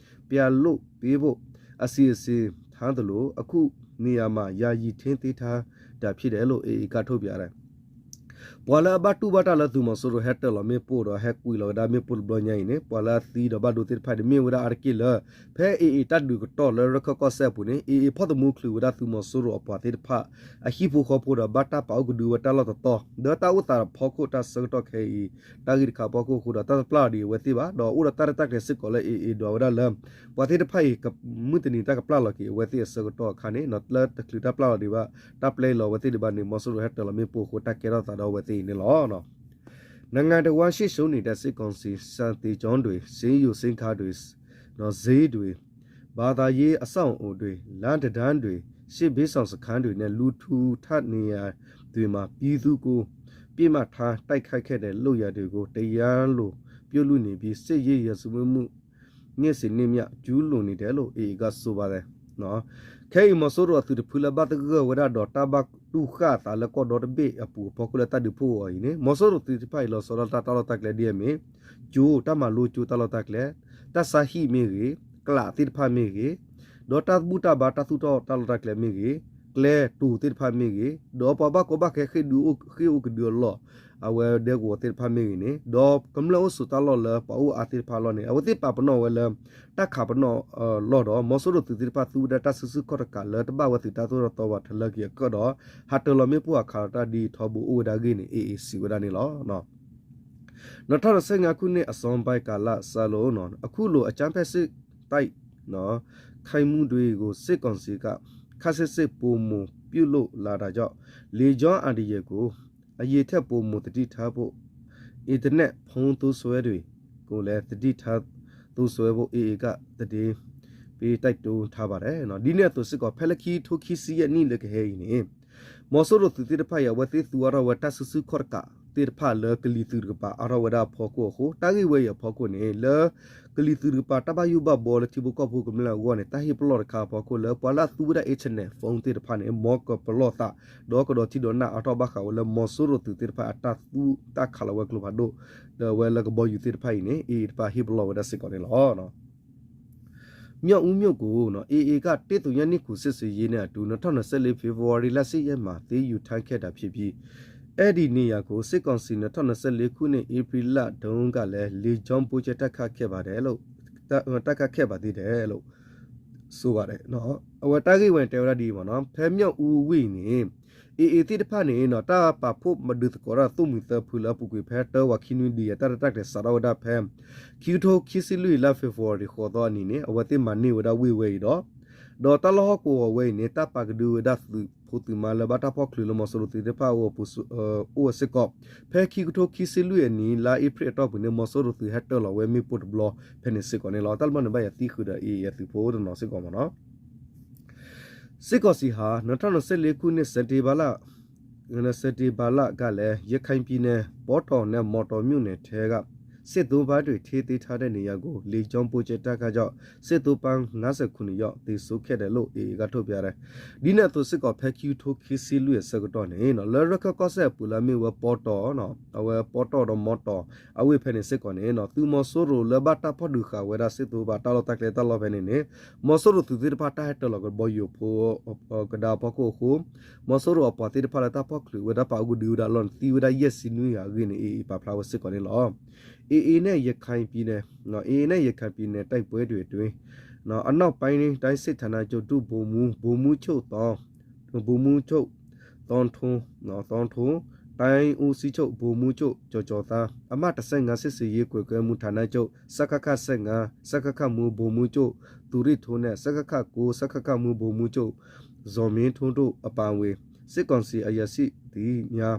ပြန်လွှတ်ပေးဖို့ အစီအစဉ်ထားသလို အခုနေရာမှာ ယာယီထိန်းသိမ်းထားတာဖြစ်တယ်လို့ AA က ထုတ်ပြန်တယ်. ပှၤလၢအဘၣ်တူၢ်ဘၣ်တၢ်လၢသုးမီၤစိရိၤဟဲတၢၢ်လီၤမ့ၣ်ပိၢ်ဒီး ဟဲကွံာ်လီၤကဒါမ့ၣ်ပိၢ်တဘျီညါအံၤန့ၣ် ပှၤလၢအသံဒီးဘၣ်ဒိသ့ၣ်တဖၣ်န့ၣ် မ့ၢ်ဝဲဒၣ်အါတက့ၢ်လၢ ဖဲ AA တၢ်ဒုးကတီၢ်လၢရခၢၣ်ကီၢ်စဲၣ်အပူၤန့ၣ် AA ဖီၣ်သမူချုးဝဲဒၣ်သုးမီၤစိရိၤအပှၤသ့ၣ်တဖၣ် အဟံၣ်ဖိဃီဖိဒီး ဘၣ်တၢ်ပာ်အိၣ်ကဒုဝဲတၢ်လီၢ်တတီၤ ဒီးတၢ်အိၣ်သးဖီခိၣ်တၢ်ဆၢကတီၢ်ခဲအံၤ တၢ်ဂ့ၢ်တခါအဖီခိၣ်အဃိဒီး တၢ်တပျၢ်လီၤဒံးအဝဲသ့ၣ်ဘၣ်. ဒီးအိၣ်ဒီးတၢ်ရဲၣ်တၢ်ကျဲၤစ့ၢ်ကီးလၢ AA ဒွးဝဲဒၣ်လၢ ပှၤသ့ၣ်တဖၣ်အံၤ ကမုၢ်တနံၤတၢ်ကပျၢ်လီၤက့ၤအဝဲသ့ၣ်အဆၢကတီၢ်အခါန့ၣ် လၢတချုးတၢ်ပျၢ်လီၤဒံးဘၣ် တၢ်ပျဲလီၤအဝဲသ့ၣ်ဒံးဘၣ်န့ၣ် မီၤစိရိၤဟဲတၢၢ်လီၤမ့ၣ်ပိၢ်အဃိ တၢ်ကဲထီၣ်သးဒီးအဝဲသ့ၣ်အံၤန့ၣ်လီၤ. နိုင်ငံတော် ဝါရှေ့ရှုံးနေတဲ့ စစ်ကောင်စီ စာသင်ကျောင်းတွေ၊ ဆေးရုံဆေးခန်းတွေ၊ ဈေးတွေ၊ ဘာသာရေးအဆောက်အအုံတွေ၊ လမ်းတံတားတွေ၊ စစ်ဘေးရှောင်စခန်းတွေနဲ့ လူထူထပ်နေရာတွေမှာ ပြည်သူကို ပစ်မှတ်ထားတိုက်ခိုက်ခဲ့တဲ့ လုပ်ရပ်တွေကို တရားလိုပြုလုပ်နေပြီး စစ်ရေးရာဇဝတ်မှု နေ့စဉ်နဲ့အမျှ ကျူးလွန်နေတယ်လို့ AA က ဆိုပါတယ်. ခဲအံၤ မီၤစိရိၤအသုးတဖုလၢဘၣ်သဂၢၢ်ဝဲဒၣ်ဒီး တၢ်ဘၣ်တူၢ်ဃာ်အသးလၢကီၢ်ဒီတဘ့ၣ်အပူၤအဖီခိၣ်လၢတၢ်ဒုးဖှိၣ်အီၤအံၤန့ၣ် မီၤစိရိၤသုးသ့ၣ်တဖၣ်အံၤ လီၤဆီဒၣ်တၢ်လီၢ်တၢ်ကျဲဒ်အမ့ၢ် ကၠိ တၢ်မၤလိကၠိတၢ်လီၢ်တၢ်ကျဲ, တၢ်ဆါဟံၣ်မ့ၢ်ဂ့ၤ, ကျးသ့ၣ်တဖၣ်မ့ၢ်ဂ့ၤ, ဒီးတၢ်ဘူၣ်တၢ်ဘါတၢ်သူၣ်ထီၣ်တၢ်လီၢ်တၢ်ကျဲမ့ၢ်ဂ့ၤ, ကျဲတိၤသ့ၣ်တဖၣ်မ့ၢ်ဂ့ၤ, ဒီးပှၤဘၣ်ကီဘၣ်ခဲ ဃ့ၢ်အိၣ်ကဒုအလီၢ် အဝဲဒဲကဝီၤသ့ၣ်တဖၣ်မ့ၢ်ဂ့ၤန့ၣ် ဒီးကမျၢၢ်အိၣ်ဆိးတၢ်လီၢ်လၢပှၤအိၣ်အါသ့ၣ်တဖၣ်အလီၢ်န့ၣ် အဝဲသ့ၣ်ပာ်ပနီၣ်ဝဲလၢ တၢ်ခးပနီၣ်လီၢ်ဒီး မီၤစိရိၤသုးသ့ၣ်တဖၣ်သူဝဲဒၣ်တၢ်စုဆူၣ်ခီၣ်တကးလၢတဘၣ်ဝဲသုးတၢ်သိၣ်တၢ်သီဘၣ်ထဲလၢက့ၤအကၢၣ်ဒီး ဟးတၢၤလီၤမ့ၣ်ပိၢ်ဟးခးလီၤတၢ်ဒ်အံၤထီဘိအိၣ်ဝဲဒၣ်အဂ့ၢ်န့ၣ် AA စံးဝဲဒၣ်န့ၣ်လီၤ. နထီၣ်နဆဲၣ်ငါခုၣ်န့ၣ် အစီၤဘဲကၤလးစၢ်လိ အခုလို အကြမ်းဖက်စစ်တိုက် ခိုက်မှုတွေကို စစ်ကောင်စီက ခပ်စိတ်စိတ်ပိုမိုပြုလုပ်လာတာကြောင့် လေကြောင်းအန္တရာယ်ကို အရင်ထက်ပိုမိုသတိထားဖို့ အင်တာနက်ဖုန်းသုံးစွဲတွေကိုလည်း သတိထားသုံးစွဲဖို့ AA က သတိပေးတိုက်တွန်းထားပါတယ် ဒ်န့ၣ်အသိးစ့ၢ်ကီး ဖဲလၢခံကထိခံဆံယဲၢ်နံၣ်လၢကဟဲအံၤန့ၣ် မီၤစိရိၤသုးသ့ၣ်တဖၣ်အံၤ အဝဲသ့ၣ်သူအါထီၣ်ဝဲတၢ်စုဆူၣ်ခီၣ်တကးသ့ၣ်တဖၣ်လၢကလံၤသုးတကပၤအါထီၣ်ဝဲဒၣ်အဖီခိၣ်အဃိ တၢ်ဂ့ၢ်ဝဲအံၤအဖီခိၣ်န့ၣ် လၢကလံၤသုးတကပၤတၢ်ဘၣ်ယိၣ်ဘၣ်ဘီလၢထံဖိကီၢ်ဖိကမျၢၢ်အဂီၢ်န့ၣ် တၢ်ဟ့ၣ်ပလီၢ်တခါအဖီခိၣ်လၢပှၤလၢအသူဝဲဒၣ် internet phone သ့ၣ်တဖၣ်န့ၣ် မ်ကပလီၢ်သး ဒီးကဒီးထံဒီးနၢ်အါထီၣ်ဘၣ်ဃးဝဲလၢမီၤစိရိၤသုးသ့ၣ်တဖၣ်အတၢ်သူတၢ်ခးလီၤဝဲကျိဖးဒိၣ် ဒီးအဝဲလၢကဘီယူၤသ့ၣ်တဖၣ်အံၤန့ၣ် AA တဖၣ်ဟ့ၣ်ပလီၢ်ဝဲဒၣ်စ့ၢ်ကီးန့ၣ်လီၤ. မြောက်ဦးမြို့ကိုနော် AA က တစ်သုညနစ်ခုစစ်ဆင်ရေးနဲ့အတူ နှစ်ထောင့်နှစ်ဆယ့်လေး ဖေဖော်ဝါရီလ ဆယ့်ရက်မှာ သိမ်းယူထားခဲ့တာဖြစ်ပြီး အဲဒီနေရာကို စစ်ကောင်စီ နှစ်ထောင့်နှစ်ဆယ့်လေးခုနှစ် ဧပြီလတုန်းကလည်း လေကြောင်းဗုံးကြဲတိုက်ခိုက်ခဲ့ပါတယ်လို့ တိုက်ခိုက်ခဲ့ပါသေးတယ်လို့ ဆိုပါတယ်နော် အဝဲတၢ်ဂ့ၢ်ဝဲန့ၣ်တဲဝဲဒၣ်ဒ်အံၤမ့ၢ်နီၤ ဖဲမြောက်ဦးဝ့ၢ်အံၤန့ၣ် AA သ့ၣ်တဖၣ်န့ၣ်နီၤ တၢ်ပာ်ဖှိၣ်မၤဒုးသကိးတၢ်သိၣ်မှံၤသၢဖုလၢအပူၤကွံာ်ဖဲတၢဝးခံနွံဒံးအတၢ်ရဲၣ်တၢ်ကျဲၤစးထီၣ်ဝဲဒၣ်ဖဲ ခံကထိခံဆံလွံၢ်လါ February ဃိးသီအနံၤန့ၣ် အဝဲသ့ၣ်မၤန့ၢ်ဝဲဒၣ်ဝ့ၢ်ဝဲအံၤဒီး ဒီးတၢ်လီၢ်ဟီၣ်ကဝီၤဝဲအံၤန့ၣ် တၢ်ပာ်ကဒုဝဲဒၣ်သုးဖိသုးမါလၢဘၣ်တၢ်ဖီၣ်ချုးလၢမီၤစိရိၤသုးသ့ၣ်တဖၣ်အအိၣ်အပူၤ အိၣ်ဝဲစ့ၢ်ကီး ဖဲခံကထိခံဆံလွံၢ်အနံၤ လါအ့ဖြ့ၣ်အတီၢ်ပူၤန့ၣ် မီၤစိရိၤသုးဟဲတၢၤလီၤဝဲမ့ၣ်ပိၢ်တဘျီဖဲန့ၣ်စ့ၢ်ကီးန့ၣ်လီၤ. တၢ်လၢမီၢ်န့ၣ်ဘၣ်ယၤသံဃုာ်ဒီး AA အသုးဖိတနီၤစ့ၢ်ကီးမ့ၢ်နီၤ စစ်ကောင်စီဟာ နှစ်ထောင့်နှစ်ဆယ့်လေးခုနှစ် စက်တင်ဘာလ စက်တင်ဘာလကလည်း ရခိုင်ပြည်နယ် ပေါက်တောင်နဲ့ မော်တောမြို့နယ်ထဲက စစ်သုံ့ပန်းတွေ ထိန်းသိမ်းထားတဲ့နေရာကို လေကြောင်းဗုံးကြဲတိုက်ခိုက်ကြောင့် စစ်သုံ့ပန်း ငါးဆယ့်ခုနစ်ယောက် သေဆုံးခဲ့တယ်လို့ AA က ထုတ်ပြန်တယ်. ဒ်န့ၣ်အသိးစ့ၢ်ကီး ဖဲခံကထိခံဆံလွံၢ်အဆၢကတီၢ်န့ၣ် လၢရခၢၣ်ကီၢ်စဲၣ်အပူၤလၢအမ့ၢ်ဝဲ ပေါက်တောင် အဝဲပေါက်တောင်ဒီး မော်တောင် အဝ့ၢ်ဖဲန့ၣ်စ့ၢ်ကီးန့ၣ် သုးမီၤစိရိၤလၢဘၣ်တၢ်ဖီၣ်ဒုးဃာ်ဝဲဒၣ် စစ်သုံ့ပန်း တၢ်လီၢ်တၢ်ကျဲတၢ်လီၢ်ဖဲန့ၣ်န့ၣ် မီၤစိရိၤသုးသ့ၣ်တဖၣ်တၢ်ဟဲတၢၤလီၤကဘီယူၤဖိ ကဒါအဖီခိၣ်အဃိ မီၤစိရိၤအပှၤသ့ၣ်တဖၣ်လၢတၢ်ဖီၣ်ချုးဝဲဒၣ်ပာ်အူကဒုဝဲဒၣ်အလီၢ်န့ၣ် သံဝဲဒၣ်ယဲၢ်ဆံနွံဂၤအဂ့ၢ်န့ၣ် AA ပာ်ဖျါဝဲစ့ၢ်ကီးန့ၣ်လီၤ. AA နဲ့ ရခိုင်ပြည်နယ် AA နဲ့ ရခိုင်ပြည်နယ် တိုက်ပွဲတွေအတွင်း အနောက်ပိုင်းတိုင်းစစ်ဌာနချုပ် ဒုဗိုလ်မှူး ဗိုလ်မှူးချုပ်သောင်း ဗိုလ်မှူးချုပ်သောင်းထွန်း သောင်းထွန်း တိုင်းဦးစီးချုပ် ဗိုလ်မှူးချုပ် ကျော်ကျော်သန်း အမှတ် တစ်ဆယ့်ငါး စစ်ဆင်ရေးကွပ်ကဲမှုဌာနချုပ် စကခ ဆယ့်ငါး စကခ မှူး ဗိုလ်မှူးချုပ် သူရင့်ထွန်း နဲ့ စကခ ကိုး စကခ မှူး ဗိုလ်မှူးချုပ် ဇော်မင်းထွန်း တို့အပါအဝင် စစ်ကောင်စီအရာရှိသီးများ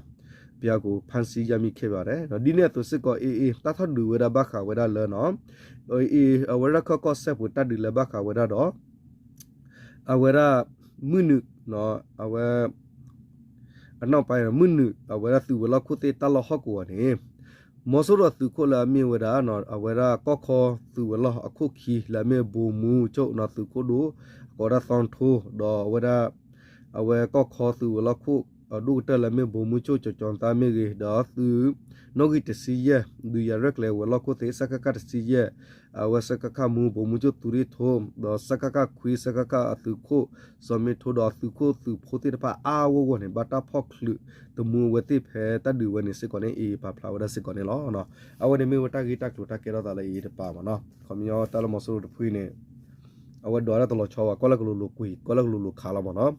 ပျောက်ကို ဖမ်းဆီးရမိခဲ့ပါတယ် ဒ်န့ၣ်အသိးစ့ၢ်ကီး AA တၢ်ထီၣ်ဒုးဝဲဒၣ်ဘၣ်ဃးဝဲဒၣ်လၢနီၤ AA အဝဲရခၢၣ်ကီၢ်စဲၣ်ပူၤတၢ်ဒုးလၢဘၣ်ဃးဝဲဒၣ်ဒီး အဝဲဒၣ် မုၢ်နုာ် အဝဲ အနောက်ပိုင်း မုၢ်နုာ် အဝဲဒၣ်သုးဝဲၤလီၢ်ခိၣ်သ့ၣ်တၢ်လီၢ်ဟီၣ်ကဝီၤန့ၣ် မီၤစိရိၤသုးခိၣ်လၢအမ့ၢ်ဝဲဒၣ် အဝဲဒၣ်ကီၢ်ခီသုးဝဲၤလီၢ်အခိၣ်ခံလၢအမ့ၢ် ဗိုလ်မှူးချုပ် သုးခိၣ်ဒိၣ် အကိးဒၣ်သီထိ ဒီးအဝဲဒၣ် အဝဲကီၢ်ခီသုးဝဲၤလီၢ်ခိၣ် ဒိၣ်ကတၢၢ်လၢအမ့ၢ် ဗိုလ်မှူးချုပ် ကျော်ကျော်သန်း မ့ၢ်ဂ့ၤ ဒီးသုး နီၣ်ဂံၢ်တဆံယဲၢ် ဒုးယၤရဲၣ်ကျဲၤဝဲၤလီၢ်ခိၣ်သ့ၣ် စကခ တဆံယဲၢ် အဝဲ စကခ မှူး ဗိုလ်မှူးချုပ် သူရင့်ထွန်း ဒီး စကခ ခွံ စကခ အသုးခိၣ် ဇော်မင်းထွန်း ဒီးသုးခိၣ်သုးဖိသ့ၣ်တဖၣ်အါအါဂီၢ်ဂီၢ်န့ၣ် ဘၣ်တၢ်ဖီၣ်ချုးသမူအဝဲသ့ၣ်ဖဲတၢ်ဒုးဝဲန့ၣ်စ့ၢ်ကီးန့ၣ် AA ပာ်ဖျါဝဲဒၣ်စ့ၢ်ကီးန့ၣ်လီၤ. အဝဲန့ၣ်မ့ၢ်ဝဲတၢ်ဂ့ၢ်တၢ်ကျိၤတၢ်ကဲထီၣ်သးလၢ AA တပၤမ့ၢ်နီၤ ခီပညီတၢ်လၢမီၤစိရိၤတဖုန့ၣ် အဝဲဒိးတၢ်တလီၤဆီဘၣ် ကွၢ်လၢကလိၤလိၤကွံာ် ကွၢ်လၢကလိၤလိၤခးလီၤမ့ၢ်နီၤ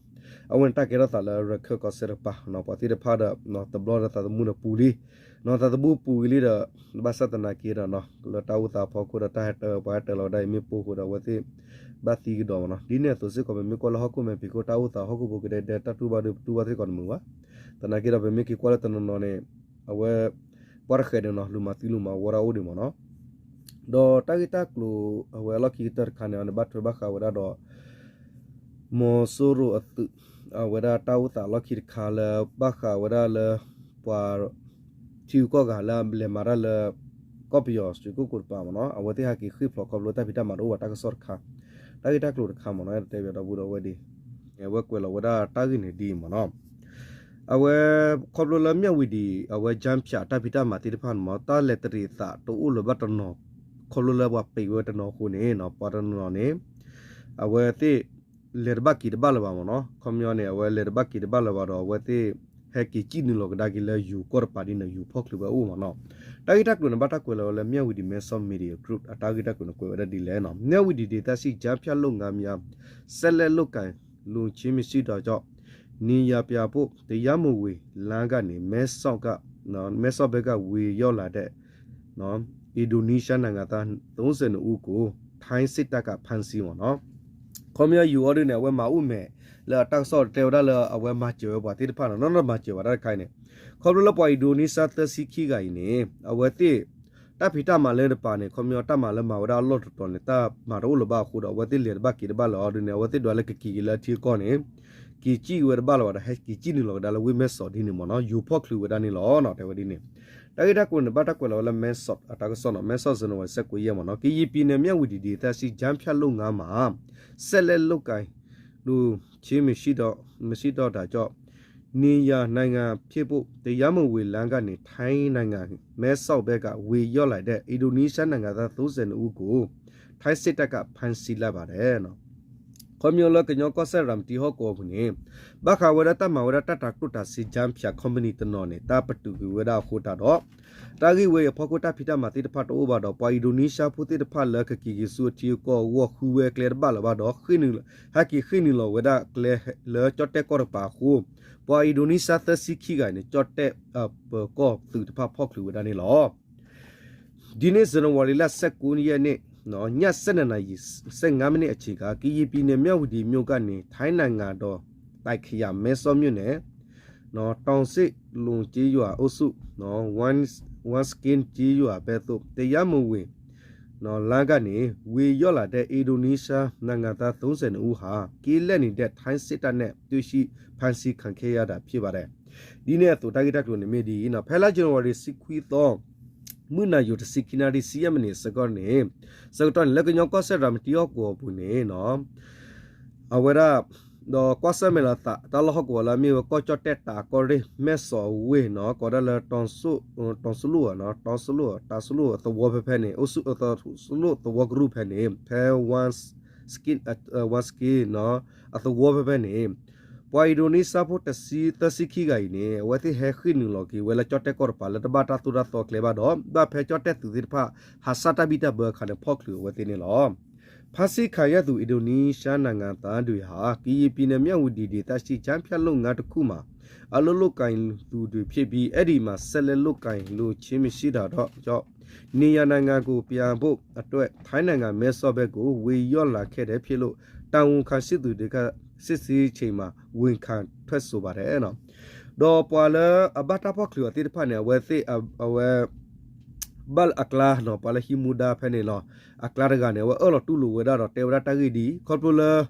အဝဲန့ၣ်တၢ်ကဲထီၣ်သးလၢရခၢၣ်ကီၢ်စဲၣ်တကပၤ ပှၤသ့ၣ်တဖၣ်ဒီး တဘျီဒီးသးသမူဒီးပူၤလံ သးသမူပူၤဝံၤလံဒီး ဘၣ်ဆၣ်သနာ်က့ဒီး လၢတၢ်အိၣ်သးအဖီခိၣ်ဒီး တၢ်ဟဲတၢၤပှၤဟဲတၢၤလီၤဝဲဒၣ်အံၤမ့ၣ်ပိၢ်အဃိဒီး အဝဲသ့ၣ်ဘၣ်သံကဒီးမ့ၢ်နီၤ ဒ်န့ၣ်အသိးစ့ၢ်ကီး ပမ့ၢ်ကွၢ်လၢဟီၣ်ခိၣ်မဲာ်ဖံးခိၣ် တၢ်အိၣ်သးဟီၣ်ခိၣ်ဖိကဒဲကဒဲ တၢ်တူၢ်ဘၣ်ဒီးပတူၢ်ဘၣ်စ့ၢ်ကီးတမုာ်ဘၣ် သနာ်က့ဒီး ပမ့ၢ်က့ၤကွၢ်လၢတနီၤနီၤန့ၣ် အဝဲ ပှၤတဃဲးန့ၣ်နီၤ လူၤမၤသံလူၤမၤဝီတၢ်အိၣ်ဒံးမ့ၢ်နီၤ ဒီးတၢ်ဂ့ၢ်တၢ်ကျိၤ အဝဲအလီၢ်ခံကတၢၢ်တခါန့ၣ် အန့ၣ်ဘၣ်ထွဲဘၣ်ဃးဝဲဒၣ်ဒီး မီၤစိရိၤအသုး အဝဲဒၣ်တၢ်အိၣ်သးအလီၢ်ခံတခါလၢ ဘၣ်ဃးဝဲဒၣ်လၢ ပှၤ ထံဂုၤကီၢ်ဂၤလၢလဲၤမၤတၢ်လၢ ကီၢ်ပယီၤရွှေကုက္ကိုတပၤမ့ၢ်နီၤ အဝဲသ့ၣ်ဟဲက့ၤဃ့ၢ်ဖျိးခီဖျိတၢ်ဖံးတၢ်မၤတအိၣ်ဘၣ်တၢ်ကစီၣ်တခါ တၢ်ဂ့ၢ်တၢ်ကျိၤတခါမ့ၢ်နီၤ တဲဘၣ်ဒီပုၢ်ဒီဝဲၢ်ဒ် အဝဲကွဲးလီၤဝဲဒၣ်တၢ်ဂ့ၢ်န့ၣ်ဒ်အံၤမ့ၢ်နီၤ အဝဲ ခီဖျိလၢမၠၣ်ဝံၤဒံး အဝဲ ကၠၢဖၠး တၢ်ဖံးတၢ်မၤသ့ၣ်တဖၣ်န့ၣ်မ့ၢ် တၢ်လဲၤတရံးအသးတအိၣ်လၢၤဘၣ်တနီၤ ခီဖျိလၢပှၤပံးဝဲတနီၤအဃိန့ၣ် ပှၤတနီၤန့ၣ် အဝဲသ့ၣ် လဲၤတဘၣ်က့ၤတဘၣ်လၢၤဘၣ်မ့ၢ်နီၤ ခီပညီန့ၣ် အဝဲလဲၤတဘၣ်က့ၤတဘၣ်လၢၤဘၣ်ဒီး အဝဲသ့ၣ် ဟဲက့ၤစံၣ်နုာ်လီၤကဒါက့ၤလၢယိၤကီၢ်တပၤဒ်န့ၣ် ယိၤဖီၣ်ချုးဝဲအိၣ်မးနီၤ. တၢ်ဂ့ၢ်တၢ်ကျိၤန့ၣ် ဘၣ်တၢ်ကွဲးလီၤဝဲလၢ မြဝတီ မဲဆီး Media Group အတၢ်ဂ့ၢ်တၢ်ကျိၤန့ၣ် ကွဲးဝဲဒၣ်ဒ်လဲၣ်နီၤ. မြဝတီ ဒေသရှိ ကြားဖြတ်လုပ်ငန်းများ ဆက်လက်လုပ်ကိုင်လို့ ချင်း မရှိတော့ကြောင်း နေရာပြဖို့ တရားမဝင်လမ်းကနေ မဲဆော့က မဲဆော့ဘက်က ဝင်ရောက်လာတဲ့ အင်ဒိုနီးရှားနိုင်ငံသား သုံးဆယ်နှစ်ဦးကို ထိုင်းစစ်တပ်က ဖမ်းဆီးမ့ၢ်နီၤ. ခီပညီယိၤအီၤဒ်န့ၣ် အဝဲမၤအိၣ်မဲာ်လၢအတၢ်ကစီၣ်တဲဝဲဒၣ်လၢအဝဲမၤစၢၤဝဲပှၤသ့ၣ်တဖၣ်နီၤ, နီၢ်နီၢ်မၤစၢၤဝဲတၢ်တခါအံၤန့ၣ်, ခီဖျိလၢပှၤအင်ဒိုနီးရှားသၢဆံခံဂၤအံၤန့ၣ် အဝဲသ့ၣ် တၢ်ဖံးတၢ်မၤလၢတပၤန့ၣ် ခီပညီတၢ်မၤလၢမၤဝဲဒၣ်အလီၢ်တတီၤန့ၣ် တၢ်မၤတအိၣ်လၢၤဘၣ်အဃိဒီး အဝဲသ့ၣ်လဲၤတဘၣ်က့ၤတဘၣ်လၢၤအီၤဒ်န့ၣ် အဝဲသ့ၣ်ဒွးလၢကက့ၤက့ၤလၢအထံအကီၢ်န့ၣ် က့ၤစံၣ်ဝဲတဘၣ်လၢၤဘၣ်ဒီး ဟဲက့ၤစံၣ်နုာ်လီၤကဒါလၢဝ့ၢ်မဲဆီးဒ်န့ၣ်မ့ၢ်နီၤ, ယိၤဖီၣ်ချုးဝဲဒၣ်န့ၣ်လီၤနီၤ, တဲဝဲဒ်န့ၣ်. တၢ်ဂ့ၢ်တၢ်ကျိၤန့ၣ် ဘၣ်တၢ်ကွဲးလီၤဝဲလၢ မဲဆီး အတၢ်ကစီၣ်နီၤ, မဲဆီး ဇန်နဝါရီ ဆယ့်ကိုးရက်မ့ၢ်နီၤ, ကရင်ပြည်နယ် မြဝတီ ဒေသရှိ ကြားဖြတ်လုပ်ငန်းမှာ ဆက်လက်လုပ်ကိုင်လို့ ချင်း မရှိတော့တာကြောင့် နေရာနိုင်ငံဖြစ်ဖို့ တရားမဝင်လမ်းကနေ ထိုင်းနိုင်ငံ မဲဆော့ဘက်က ဝင်ရောက်လာတဲ့ အင်ဒိုနီးရှားနိုင်ငံသား သုံးဆယ်နှစ်ဦးကို ထိုင်းစစ်တပ်က ဖမ်းဆီးလိုက်ပါတယ် ခီပညီလၢကညီကီၢ်စဲၣ် ရၤမတံဟီၣ်ကဝီၤပူၤန့ၣ် ဘၣ်ဃးဝဲဒၣ်တၢ်မၤဝဲဒၣ်တၢ်တၤကျိၣ်တၤစ့ ကြားဖြတ် company တနီၤန့ၣ် တၢ်ပတုာ်ကွံာ်ဝဲဒၣ်အဃိသတးဒီး တၢ်ဂ့ၢ်ဝဲအံၤအဖီခိၣ်တၢ်ဖံးတၢ်မၤသ့ၣ်တဖၣ်တအိၣ်ဘၣ်ဒီး ပှၤအင်ဒိုနီးရှားဖိသ့ၣ်တဖၣ်လၢကက့ၤက့ၤဆူအထံအကီၢ်အဂီၢ် ဃုဝဲကျဲတဘၣ်လၢၤဘၣ်ဒီး ဟဲက့ၤဃ့ၢ်နုာ်လီၤဝဲဒၣ်ကျဲလၢကၠီၣ်တဲၣ်ကီၢ်တပၤအဃိ ပှၤအင်ဒိုနီးရှားသၢဆံခံဂၤန့ၣ် ကၠီၣ်တဲၣ်ပၢၤကီၢ်သုးတဖၣ်ဖီၣ်ချုးဝဲဒၣ်န့ၣ်လီၤ. ဒီနေ့ ဇန်နဝါရီလ ဆယ့်ကိုးရက်နေ့ ည ဆယ့်နှစ်နာရီ ဆယ့်ငါးမိနစ်အချိန်က ကရင်ပြည်နယ် မြဝတီမြို့ကနေ ထိုင်းနိုင်ငံတော် တိုင်ခရိုင် မဲဆော့မြို့နယ် တောင်စစ်လုန်ကျေးရွာအုပ်စု ဝမ်စကင်ကျေးရွာဘက်သို့ တရားမဝင်လမ်းကနေ ဝင်ရောက်လာတဲ့ အင်ဒိုနီးရှားနိုင်ငံသား သုံးဆယ်နှစ်ဦးဟာ ကင်းလှည့်နေတဲ့ ထိုင်းစစ်တပ်နဲ့ တွေ့ရှိ ဖမ်းဆီးခံခဲ့ရတာ ဖြစ်ပါတယ်. ဒ်န့ၣ်အသိး တၢ်ဂ့ၢ်တၢ်ကျိၤန့ၣ်မ့ၢ်ဒ်အံၤနီၤ, ဖဲလါ ဇန်နဝါရီ ဆံခွံသီ မုၢ်နၤယိၤ တဆံခံနၣ်ရံၣ် ဆံယဲၢ်မံးနံး ဆၢကတီၢ်န့ၣ် ဆၢကတီၢ်န့ၣ် လၢကညီကီၢ်စဲၣ် ရၤမတံဟီၣ်ကဝီၤပူၤန့ၣ်နီၤ အဝဲဒၣ် ဒီးကွၢ်ဆၢၣ်မဲာ်လိာ်သး တၢ်လီၢ်ဟီၣ်ကဝီၤလၢအမ့ၢ်ဝဲ ကီၢ်ကၠီၣ်တဲၣ် တၢ်ကီၢ်ရ့ၣ် မဲၢ်စီၤဝ့ၢ်နီၤ ကိးဒၣ်လၢ တီၤစလိၣ်ဧါနီၤ တီၤစလိၣ် တီၤစလိၣ်သဝီဖဲဖဲန့ၣ် တီၤစလိၣ်သဝီကရူၢ်ဖဲန့ၣ် ဖဲ ဝမ်စကင်နီၤ အသဝီဖဲဖဲန့ၣ် ပှၤအံၤဒိးန့ၢ်စၢ်ဖိ တဆံခံဂၤအံၤန့ၣ် အဝဲသ့ၣ်ဟဲဃ့ၢ်နုာ်လီၤက့ၤဝဲလၢကၠီၣ်တဲၣ်ကီၢ်တပၤလၢတဘၣ်တၢ်သိၣ်တၢ်သီကျဲဘၣ်ဒီး ဘၣ်ဖဲကၠီၣ်တဲၣ်သုးသ့ၣ်တဖၣ် ဟးစၢ်တၢ်ဘံၣ်တၢ်ဘၢအခါန့ၣ် ဖီၣ်ချုးအဝဲသ့ၣ်န့ၣ်လီၤ. ဖမ်းဆီးခံရသူ အင်ဒိုနီးရှားနိုင်ငံသားတွေဟာ ကရင်ပြည်နယ် မြဝတီဒေသရှိ ကြားဖြတ်လုပ်ငန်းတစ်ခုမှာ အလုပ်လုပ်ကိုင်သူတွေဖြစ်ပြီး အဲဒီမှာ ဆက်လက်လုပ်ကိုင်လို့ခြင်း မရှိတာကြောင့် နေရာနိုင်ငံကို ပြန်ဖို့အတွက် ထိုင်းနိုင်ငံ မဲဆော့ဘက်ကို ဝင်ရောက်လာခဲ့တယ်ဖြစ်လို့ တာဝန်ခံရှိသူတွေက စစ်ဆေးချိန်မှာ ဝန်ခံထွက်ဆိုပါတယ် ဒီးပှၤလၢအဘၣ်တၢ်ဖီၣ်ချုးအီၤသ့ၣ်တဖၣ်န့ၣ် အဝဲသ့ၣ် အဝဲ ဘၣ်အကျါနီၤ ပှၤလၢဟံးမူဒါဖဲန့ၣ်လီၤ. အကျါတဂၤန့ၣ် အဝဲအၢၣ်လီၤတူၢ်လိာ်ဝဲဒၣ်ဒီးတဲဝဲဒၣ်တၢ်ဂ့ၢ်ဒ်အံၤ ခီဖျိလၢ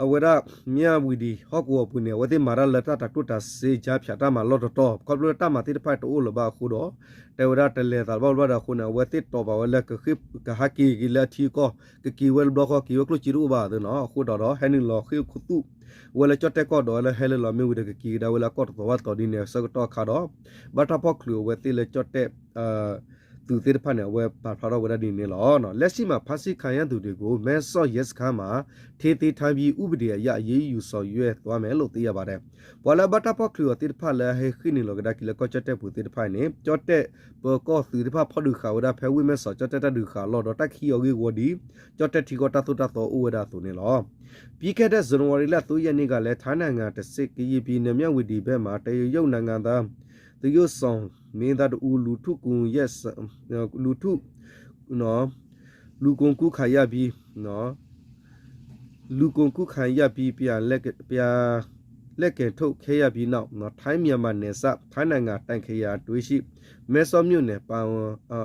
အဝဲဒၣ် မြဝတီ ဟီၣ်ကဝီၤပူၤန့ၣ် အဝဲသ့ၣ်မၤတၢ်လၢတၢ်တၤကျိၣ်တၤစ့ ကြားဖြတ် တၢ်မၤလီၢ်တတီၤ ခီဖျိလၢတၢ်မၤသ့ၣ်တဖၣ်တအိၣ်လၢၤဘၣ်အဃိဒီး တဲဝဲဒၣ်တလဲၤသးဘၣ်ဘၣ်ဒီးအဃိန့ၣ် အဝဲသ့ၣ်တီၢ်ဘၣ်ဝဲလၢ ကဟဲက့ၤက့ၤလၢအထံအကီၢ် ကက့ၤဝဲတဘျီဃီ က့ၤဝဲကျိၣ်စ့တအိၣ်ဘၣ်သ့နီၤ အဃိဒီးဒီး ဟဲနုာ်လီၤဃ့ၢ်ခူသူၣ် ဝဲလၢကၠီၣ်တဲၣ်ကီၢ်ဒီးဝဲလၢဟဲလၢလီၤမ့ၢ်ဝံၤဒီး ကက့ၤကဒါဝဲလၢအကီၢ်တသီဘၣ်တသီဒ်န့ၣ် ဆၢကတီၢ်အခါဒီး ဘၣ်တၢ်ဖီၣ်ချုးအဝဲသ့ၣ်လၢကၠီၣ်တဲၣ် သုးသ့ၣ်တဖၣ်န့ၣ် အဝဲပာ်ဖျါထီၣ်ဝဲဒၣ်ဒ်န့ၣ်လီၤ. လက်ရှိမှာ ဖမ်းဆီးခံရသူတွေကို မဲဆော့ရဲစခန်းမှာ ထိန်းသိမ်းထားပြီး ဥပဒေအရ အရေးယူဆောင်ရွက်သွားမယ်လို့ သိရပါတယ် ပှၤလၢအဘၣ်တၢ်ဖီၣ်ချုးအီၤသ့ၣ်တဖၣ်လၢအဟဲဃ့ၢ်နုာ်လီၤကဒါက့ၤလၢကီၢ်ကၠီၣ်တဲၣ်ပူၤသ့ၣ်တဖၣ်န့ၣ် ကၠီၣ်တဲၣ်ပၢၤကီၢ်သုးသ့ၣ်တဖၣ်ဖီၣ်ဒုးဃာ်ဝဲဒၣ် ဖဲဝ့ၢ်မဲၢ်စီးကၠီၣ်တဲၣ်တၢ်ဒုးဃာ်အလီၢ်ဒီး တၢ်ကဟံးအီၤဂ့ၢ်ဝီဒ် ကၠီၣ်တဲၣ်ထံကီၢ်တၢ်သိၣ်တၢ်သီအိၣ်ဝဲဒၣ်အသိးန့ၣ်လီၤ. ပြီးခဲ့တဲ့ ဇန်နဝါရီလ သုံးရက်နေ့ကလည်း ထိုင်းနိုင်ငံတဆင့် ကရင်ပြည်နယ် မြဝတီဘက်မှာ တရုတ်နိုင်ငံသား သရုပ်ဆောင်မင်းသားတစ်ဦး လူထုကွန်ရက် လူထု လူကုန်ကူးခံရပြီး လူကုန်ကူးခံရပြီး ပြန်လည် ပြန်လည်ကယ်ထုတ်ခဲ့ရပြီးနောက် ထိုင်း-မြန်မာနယ်စပ် ထိုင်းနိုင်ငံ တိုင်ခရိုင် တွင်းရှိ မဲဆော့မြို့နယ် ပါ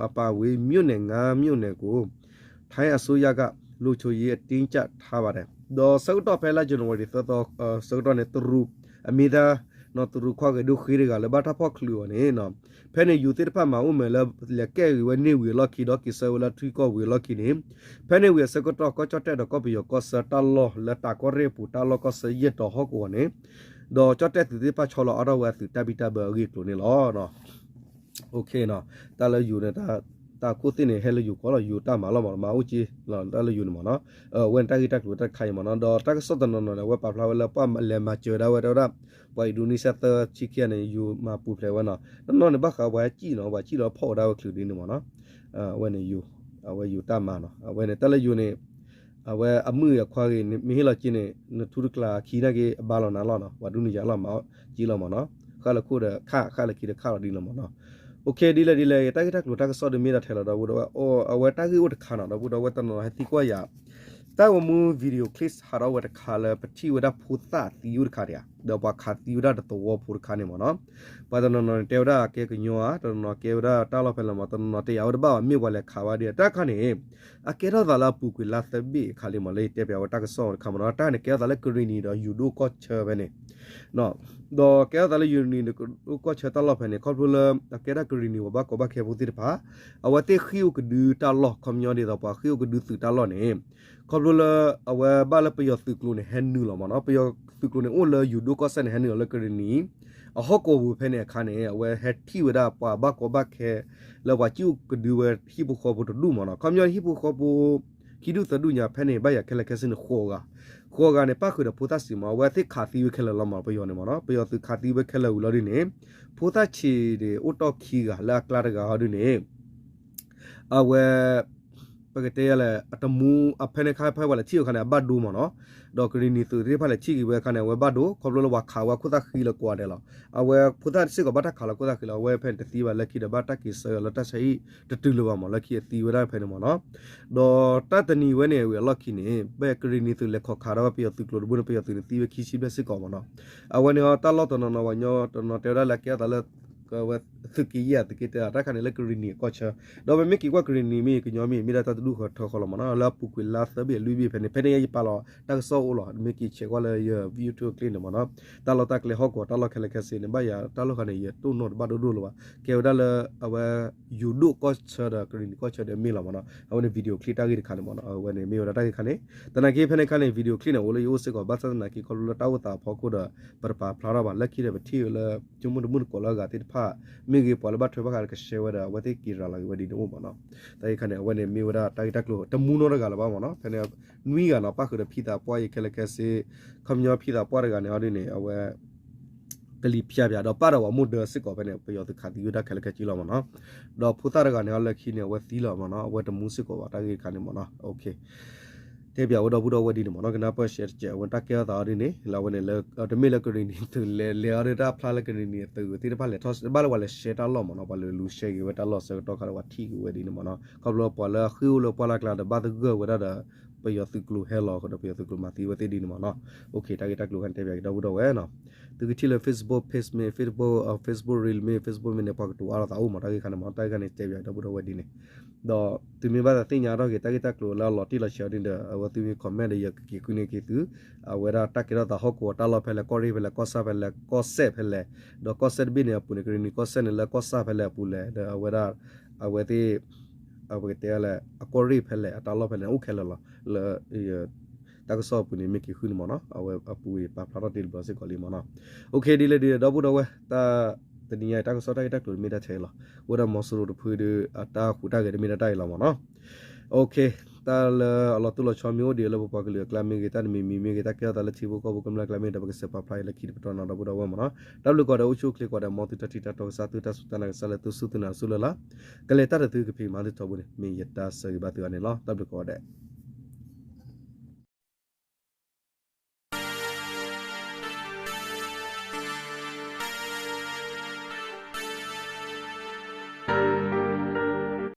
အပါအဝင် မြို့နယ် ငါးမြို့နယ်ကို ထိုင်းအစိုးရက လုံခြုံရေးတင်းကျပ်ထားပါတယ် ဒီးဆၢကတီၢ်ဖဲလါ ဇန်နဝါရီ သၢသီ ဆၢကတီၢ်န့ၣ် တရူး အမ့ၢ်ဒၣ် တရူးခွါဂဲၤဒိၣ်ဃ့တဂၤလၢဘၣ်တၢ်ဖီၣ်ချုးအီၤန့ၣ် ဖဲန့ၣ် ယိၤသ့ၣ်တဖၣ်မၤအိၣ်မဲာ်လၢ လဲၤကဲၣ်ဂ့ၤဝဲန့ၢ်ဝံၤအလီၢ်ခံဒီး က့ၤဆၢဝဲလၢထံကီၢ်ဝံၤအလီၢ်ခံန့ၣ် ဖဲန့ၣ်ဝံၤအဆၢကတီၢ် ကီၢ်ကၠီၣ်တဲၣ်ဒီးကီၢ်ပယီၤကီၢ်ဆၢတၢ်လီၢ်လၢတၢ်ကီၢ်ရ့ၣ်အပူၤ တၢ်လီၢ်ကီၢ်ဆၢယဲၢ်တီၤဟီၣ်ကဝီၤန့ၣ် ဒီးကၠီၣ်တဲၣ်သုးသ့ၣ်တဖၣ်ဆီလီၤအါထီၣ်ဝဲအသုးတၢ်ဘံၣ်တၢ်ဘၢအဂ့ၢ်အကျိၤန့ၣ်လီၤ. တၢ်လၢယိၤန့ၣ် တၢ် တၢ်ခိၣ်သ့ၣ်န့ၣ် ဟဲလၢယိၤကီၢ်လီၤ, ယိၤတၢ်မၤလီၤမး, မၤအိၣ်က့လီၤ တၢ်လၢယိၤန့ၣ်မးနီၤ. အဝဲန့ၣ်တၢ်ဂ့ၢ်တၢ်ကျိၤတၢ်တခါအံၤမးနီၤ. ဒီးတၢ်ကစီၣ်တနီၤနီၤန့ၣ် အဝဲပာ်ဖျါဝဲလၢပှၤလဲၤမၤစၢၤဝဲဒၣ်ဝဲ တဲဝဲဒၣ် ပှၤအံၣ်ဒိနံၡါသၢဆံခံဂၤန့ၣ် ယိၤမၤပူၤဖျဲးဝဲနီၤ. တနီၤန့ၣ် ဘၣ်ဃးပှၤဟဲစံၣ်နီၤ, ပှၤစံၣ်လီၤဖီၣ်ဝဲဒၣ်ဝဲချုးဒ်န့ၣ်မးနီၤ. အဝဲန့ၣ်ယိၤ, အဝဲယိၤတၢ်မၤနီၤ. အဝဲန့ၣ် တၢ်လၢယိၤန့ၣ် အဝဲအမုၣ်အခွါဂ့ၤ မ့ၢ်ဟ့ၣ်လီၤက့န့ၣ် နထူတကျါခံနာ်က့ အဘါလီၤနၤလီၤနီၤ, ပှၤဒူနယၤလီၤမး, က့လီၤမးနီၤ. ဃၣ်လၢခိၣ်ဒီးခၣ်, ဃၣ်လၢခံဒီးခၣ်လီၤဒ်န့ၣ်မးနီၤ. အိၣ်ခ့ ဒ်လဲၣ်ဒ်လဲၣ် တၢ်ဂ့ၢ်တၢ်ကျိၤတၢ်ကစီၣ်ဒုးမ့ၢ်ဒၣ်ထဲလီၤ ဒီပုၢ်ဒီဝဲၢ်, အဝဲတၢ်ဂ့ၢ်အိၣ်တခါနီၤ ဒီပုၢ်ဒီဝဲၢ် တနီၤနီၤဟဲသံကွၢ်ယၤ တၢ်ဝဲမူ video clip ဟးထီၣ်ဝဲတခါလၢ ပထံၣ်ဝဲဒၣ်ဖိသၣ်သံအိၣ်တခါဒံးဧါ, ဒီးပှၤခးသံဝဲဒၣ်တသဝီဖိတခါန့ၣ်မးနီၤ. ပှၤတနီၤနီၤန့ၣ် တဲဝဲဒၣ်ကဲကညီဧါ, တနီၤနီၤကဲဝဲဒၣ်တၢ်လီၢ်ဖဲလဲၣ်မး, တနီၤနီၤတဲယၤဝဲတဘၣ်ဘၣ် မ့ၢ်ပှၤလဲၤခးဝဲဒံးဧါ. တၢ်ခါန့ၣ် အကဲထီၣ်သးလၢအပူၤကွံာ်လါသၢဘ့ၣ်အခါလံမး လၢယတဲပၠးဝဲတၢ်ကစီၣ်တခါမးနီၤ. တၢ်န့ၣ်ကဲထီၣ်သးလၢကရံၣ်နံၤဒီးယိၤဒိၣ်ကီၢ်ဆၢဖဲန့ၣ် ဒီးကဲထီၣ်သးလၢယိၤဒိၣ်ကီၢ်ဆၢတၢ်လီၢ်ဖဲန့ၣ် ခီဖျိလၢ အကဲဒၣ်ကရံၣ်နံၤပှၤဘၣ်ကီဘၣ်ခဲဖိသ့ၣ်တဖၣ် အဝဲသ့ၣ်ဃ့ၢ်အိၣ်ကဒုတၢ်လီၢ် ခီပညီဒ်သိးပှၤဃ့ၢ်အိၣ်ကဒုသုးတၢ်လီၢ်န့ၣ် ခီဖျိလၢ အဝဲဘၣ်လၢပယီၤသုးကျိၤန့ၣ် ဟဲနုာ်လီၤမးနီၤ. ပယီၤသုးကျိၤန့ၣ် အိၣ်လၢယိၤဒိၣ်ကီၢ်စဲၣ်န့ၣ် ဟဲနုာ်လီၤလၢကရံၣ်နံၤ အဟီၣ်ကဝီၤပူၤဖဲန့ၣ်အခါန့ၣ် အဝဲဟဲထံၣ်ဝဲဒၣ်ပှၤဘၣ်ကီဘၣ်ခဲ လၢပှၤစံၣ်အိၣ်ကဒုဝဲဟံၣ်ဖိဃီဖိတဒူၣ်မးနီၤ. ခီပညီဟံၣ်ဖိဃီဖိ ခံဒူၣ်သၢဒူၣ်ညါဖဲန့ၣ် ဘၣ်ယၤခဲလၢာ်ခဲဆ့န့ၣ် ဃိးဂၤ, ဃိးဂၤန့ၣ် ပၣ်ဃုာ်ဒီးဖိသၣ်ဆံးမး အဝဲသ့ၣ်ခးသံဝဲခဲလၢာ်လီၤမး ပယီၤန့ၣ်မးနီၤ. ပယီၤသုးခးသံဝဲခဲလၢာ်ဝံၤလီၤဒ်န့ၣ် ဖိသၣ်ဆံးန့ၣ် အိၣ်တီၢ်ခံဂၤလၢအကျါတဂၤဟီဒ်န့ၣ် အဝဲ ပကတဲလဲၣ် အတမူ အဖဲန့ၣ်ခါဖဲပှၤလဲၤထံၣ်အခါန့ၣ် အဘၣ်ဒိမးနီၤ. ဒီးကရံၣ်နံၤသုးသ့ၣ်တဖၣ်လဲၤထံၣ်က့ၤဝဲအခါန့ၣ် အဝဲဘၣ်ဒိ ခီဖျိလၢပှၤခးဝဲခိၣ်သၣ်ဃံလၢကွာ်ဒဲးလီၤ. အဝဲဖိသၣ်စ့ၢ်ကီးဘၣ်တၢ်ခးလီၤခိၣ်သၣ်ဃံလီၤ. အဝဲဖဲန့ၣ်တသံဘၣ် လၢခံဒီးဘၣ်တၢ်က့ၤဆၢလၢတၢ်ဆါဟံၣ်တတုၤလၢၤဘၣ်မး လၢခံအသံဝဲဒၣ်ဖဲန့ၣ်မးနီၤ. ဒီးတၢ်တနံၤဝဲန့ၣ်ဝံၤအလီၢ်ခံန့ၣ် ဖဲကရံၣ်နံၤသုးလဲၤခီၣ်ခးဒီးဝဲပယီၤသုးကျိၤတဘိန့ၣ် ပယီၤသုးန့ၣ်သံဝဲခံဆံဘျဲၣ်စ့ၢ်ကီးမးနီၤ. အဝဲန့ၣ်တၢ်လီၢ်တနီၤနီၤ ပှၤကညီတနီၤတဲဝဲဒၣ်လၢအကဲအသးလၢ ဝဲသုးက့ယဲၢ်အသုးက့တဲ တၢ်ခါန့ၣ်လၢကရံၣ်နံၤအကီၢ်ဆၢ ဒီးပမ့ၢ်က့ၤကွၢ်ကရံၣ်နံၤမ့ၢ်ကညီမ့ၢ် မ့ၢ်ဒၣ်တၢ်တဒူၣ်ဃီထၢဃီလီၤမးနီၤ. လၢအပူၤကွံာ်လါသၢဘ့ၣ်အလွံၢ်ဘ့ၣ်ဖဲန့ၣ် ဖဲန့ၣ်ယပာ်လီၤတၢ်ကစီၣ်အိၣ်လီၤ. မ့ၢ်က့ၤဆဲးကွၢ်လၢယ YouTube clip န့ၣ်မးနီၤ. တၢ်လီၢ်တၢ်ကျဲဟီၣ်ကဝီၤတၢ်လီၢ်ခဲလၢာ်ခဲဆ့န့ၣ် ဘၣ်ယၤတၢ်လီၢ်ခါန့ၣ် ယတိၢ်နီၣ်တဘၣ်ဒိၣ်ဒိၣ်လၢၤဘၣ်. ကဲဝဲဒၣ်လၢအဝဲ ယိၤဒိၣ်ကီၢ်ဆၢဒီးကရံၣ်နံၤကီၢ်ဆၢဒီးမ့ၢ်လီၤမးနီၤ. အဝဲန့ၣ် video clip တၢ်ဂ့ၢ်တခါန့ၣ်မးနီၤ. အဝဲန့ၣ်မ့ၢ်ဝဲဒၣ်တၢ်ဂ့ၢ်တခါန့ၣ် သနာ်က့ဖဲန့ၣ်ခါန့ၣ် video clip န့ၣ် အိၣ်လၢယအိၣ်စ့ၢ်ကီး ဘၣ်ဆၣ်သနာ်က့ခီဖျိလၢတၢ်အိၣ်သးအဖီခိၣ်ဒီး ပတပာ်ဖျါထီၣ်ဘၣ် လၢခံဒီးပထံၣ်ဝဲလၢ ကၠိမုၢ်တမုၢ်တကိးလၢအဂၤသ့ၣ်တဖၣ် မ့ၢ်ဂ့ၤ ပှၤလၢဘၣ်ထွဲဘၣ်ဃးဒီးက share ဝဲဒီး အဝဲသ့ၣ်က့ၤရၤလီၤက့ၤဝဲဒ်န့ၣ်အိၣ်မးနီၤ. တၢ်ဂ့ၢ်တခါန့ၣ် အဝဲန့ၣ်မ့ၢ်ဝဲဒၣ်တၢ်ဂ့ၢ်တၢ်ကျိၤ တမူနီတဂၤလၢၤဘၣ်မးနီၤ. ဖဲန့ၣ် နွံဂၤနီၤ ပၣ်ဃုာ်ဒီးဖံသးပှၢ်အံၤခဲလၢာ်ခဲဆ့ ခီပညီဖံသးပှၢ်တဂၤန့ၣ်ဟီဒ်န့ၣ် အဝဲ ကလံၤဖၠါပၠး ဒီးပၣ်ဒီးပှၤမိၢ်ဒၢစ့ၢ်ကီးဖဲန့ၣ် ပယီၤသုးခးသံဝဲဒၣ်ခဲလၢာ်ခဲဆ့လီၤမးနီၤ. ဒီးဖိသၣ်တဂၤန့ၣ်ဟီလၢခံန့ၣ် အဝဲသံလီၤမးနီၤ. အဝဲတမူစ့ၢ်ကီးဘၣ် တၢ်ဂ့ၢ်တခါန့ၣ်မးနီၤ. တဲပၠးဝဲဒီပုၢ်ဒီဝဲၢ်ဒ်န့ၣ်မးနီၤ. ကနၢ်ပၢၢ် share တကဲး အဝဲတၢ်ကဲထီၣ်သးဟီဒ်န့ၣ် လၢအဝဲန့ၣ်လၢ တမ့ၢ်လၢကရံၣ်နံၤသုးလဲၤလဲၤအီၤဒီးတၢ်ဖျါလၢကရံၣ်နံၤအသုးသ့ၣ်တဖၣ်လဲၤထီၣ် ဘၣ်လၢပှၤလဲၤ share တၢ်လီၢ်မးနီၤ. ပှၤလဲၤလူၤ share က့ၤဝဲတၢ်လီၢ်ဆၢကတီၢ်ခါဒီး ပှၤထံၣ်က့ၤဝဲဒ်န့ၣ်မးနီၤ. ခီဖျိပှၤလၢအဃ့ၢ်အိၣ်လၢပှၢ်လၢ်ကျါဒီး ဘၣ်သဂၢၢ်ဝဲဒၣ်ဒီး ပယီၤသုးကျိၤဟဲလီၤဒီး ပယီၤသုးကျိၤမၤသံဝဲသ့ၣ်ဒ်န့ၣ်မးနီၤ. တၢ်ဂ့ၢ်တၢ်ကျိၤခါန့ၣ် တဲပၠးက့ၤဒီပုၢ်ဒီဝဲၢ်နီၤ. သုကထံၣ်လၢ Facebook page မ့ၢ် Facebook, Facebook reel မ့ၢ် Facebook မ့ၢ်န့ၣ် ပှၤကတိၤအါလီၤသးအိၣ်မး တၢ်ဂ့ၢ်ခါန့ၣ်မး တၢ်ဂ့ၢ်ခါန့ၣ် တဲပၠးဒီပုၢ်ဒီဝဲၢ်ဒ်န့ၣ်. ဒီးသုမ့ၢ်ဘၣ်သးသ့ၣ်ညါထီၣ်က့ၤ တၢ်ဂ့ၢ်တၢ်ကျိၤလၢအလီၤတံၢ်လီၤဆဲးဒ်န့ၣ်ဒီး အဝဲသုမ့ၢ် comment ဒီးယကက့ၤဃုန့ၢ်က့ၤသု အဝဲဒၣ်တၢ်ကဲထီၣ်သးဟီၣ်ကဝီၤတၢ်လီၢ်ဖဲလဲၣ် ကီၢ်ရ့ၣ်ဖဲလဲၣ် ကီၢ်ဆၣ်ဖဲလဲၣ် ကီၢ်စဲၣ်ဖဲလဲၣ် ဒီးကီၢ်စဲၣ်တဘ့ၣ်န့ၣ်အပူၤန့ၣ် ကရံၣ်နံၤကီၢ်စဲၣ်န့ၣ်လၢကီၢ်ဆၣ်ဖဲလဲၣ်အပူၤလဲၣ် ဒီးအဝဲဒၣ် အဝဲသ့ၣ် ပကတဲလဲၣ် အကီၢ်ရ့ၣ်ဖဲလဲၣ် အတၢ်လီၢ်ဖဲလဲၣ် အိၣ်ခဲလၢာ်လီၤ လၢ တၢ်ကစီၣ်အပူၤန့ၣ် မ့ၢ်က့ၤဃုန့ၣ်မးနီၤ အဝဲအပူၤအံၤပာ်ဖျါထီၣ်တ့ၢ်တဘျီစ့ၢ်ကီးလံမးနီၤ. အိၣ်ခ့ ဒ်လဲၣ်ဒ်လဲၣ် ဒီပုၢ်ဒီဝဲၢ် တၢ်တနံၤညါအံၤ တၢ်ကစီၣ်တၢ်ဂ့ၢ်တၢ်ကျိၤတမ့ၢ်တၢ်ထဲအံၤလီၤ. အိၣ်ဝဲဒၣ်မီၤစိရိၤတဖုဒီး အတၢ်ဟူးတၢ်ဂဲၤတမ့ၢ်ဒၣ်တၢ်အံၤလီၤမးနီၤ. အိၣ်ခ့ တၢ်လၢအလီၤတိၢ်လီၤဆီမ့ၢ်အိၣ်ဒံးလၢပပှၤကလုာ်အကျါမ့ၢ်ဂ့ၤ တၢ်တမံၤမံၤမ့ၢ်ဂ့ၤ တၢ်ကဲထီၣ်သးလၢထံဖိကီၢ်ဖိကမျၢၢ်အကျါမ့ၢ်ဂ့ၤဒီး ပကစးပာ်ဖျါအံၤလၢခံတပတီၢ်နီၤ ဒီပုၢ်ဒီဝဲၢ်မးနီၤ. တၢ်ဘျုးကိးဂၤဒဲး အိၣ်ဆူၣ်အိၣ်ချ့ကိးဂၤဒဲး မ်သုတၢ်ထံၣ်တၢ်တီကစၢ် သုတၢ်စူၢ်တၢ်နာ်ကစၢ်လၢသုစူၢ်သုနာ်တစူၢ်လၢ်လၢ် ကလဲၤတၢ်တသုကဖံးမၤသုထီဘိန့ၣ် မ့ၢ်ယတၢ်ဆၢဂ့ၤဘၣ်သုဂၤန့ၣ်လီၤ. တၢ်ဘျုးကိးဂၤဒဲး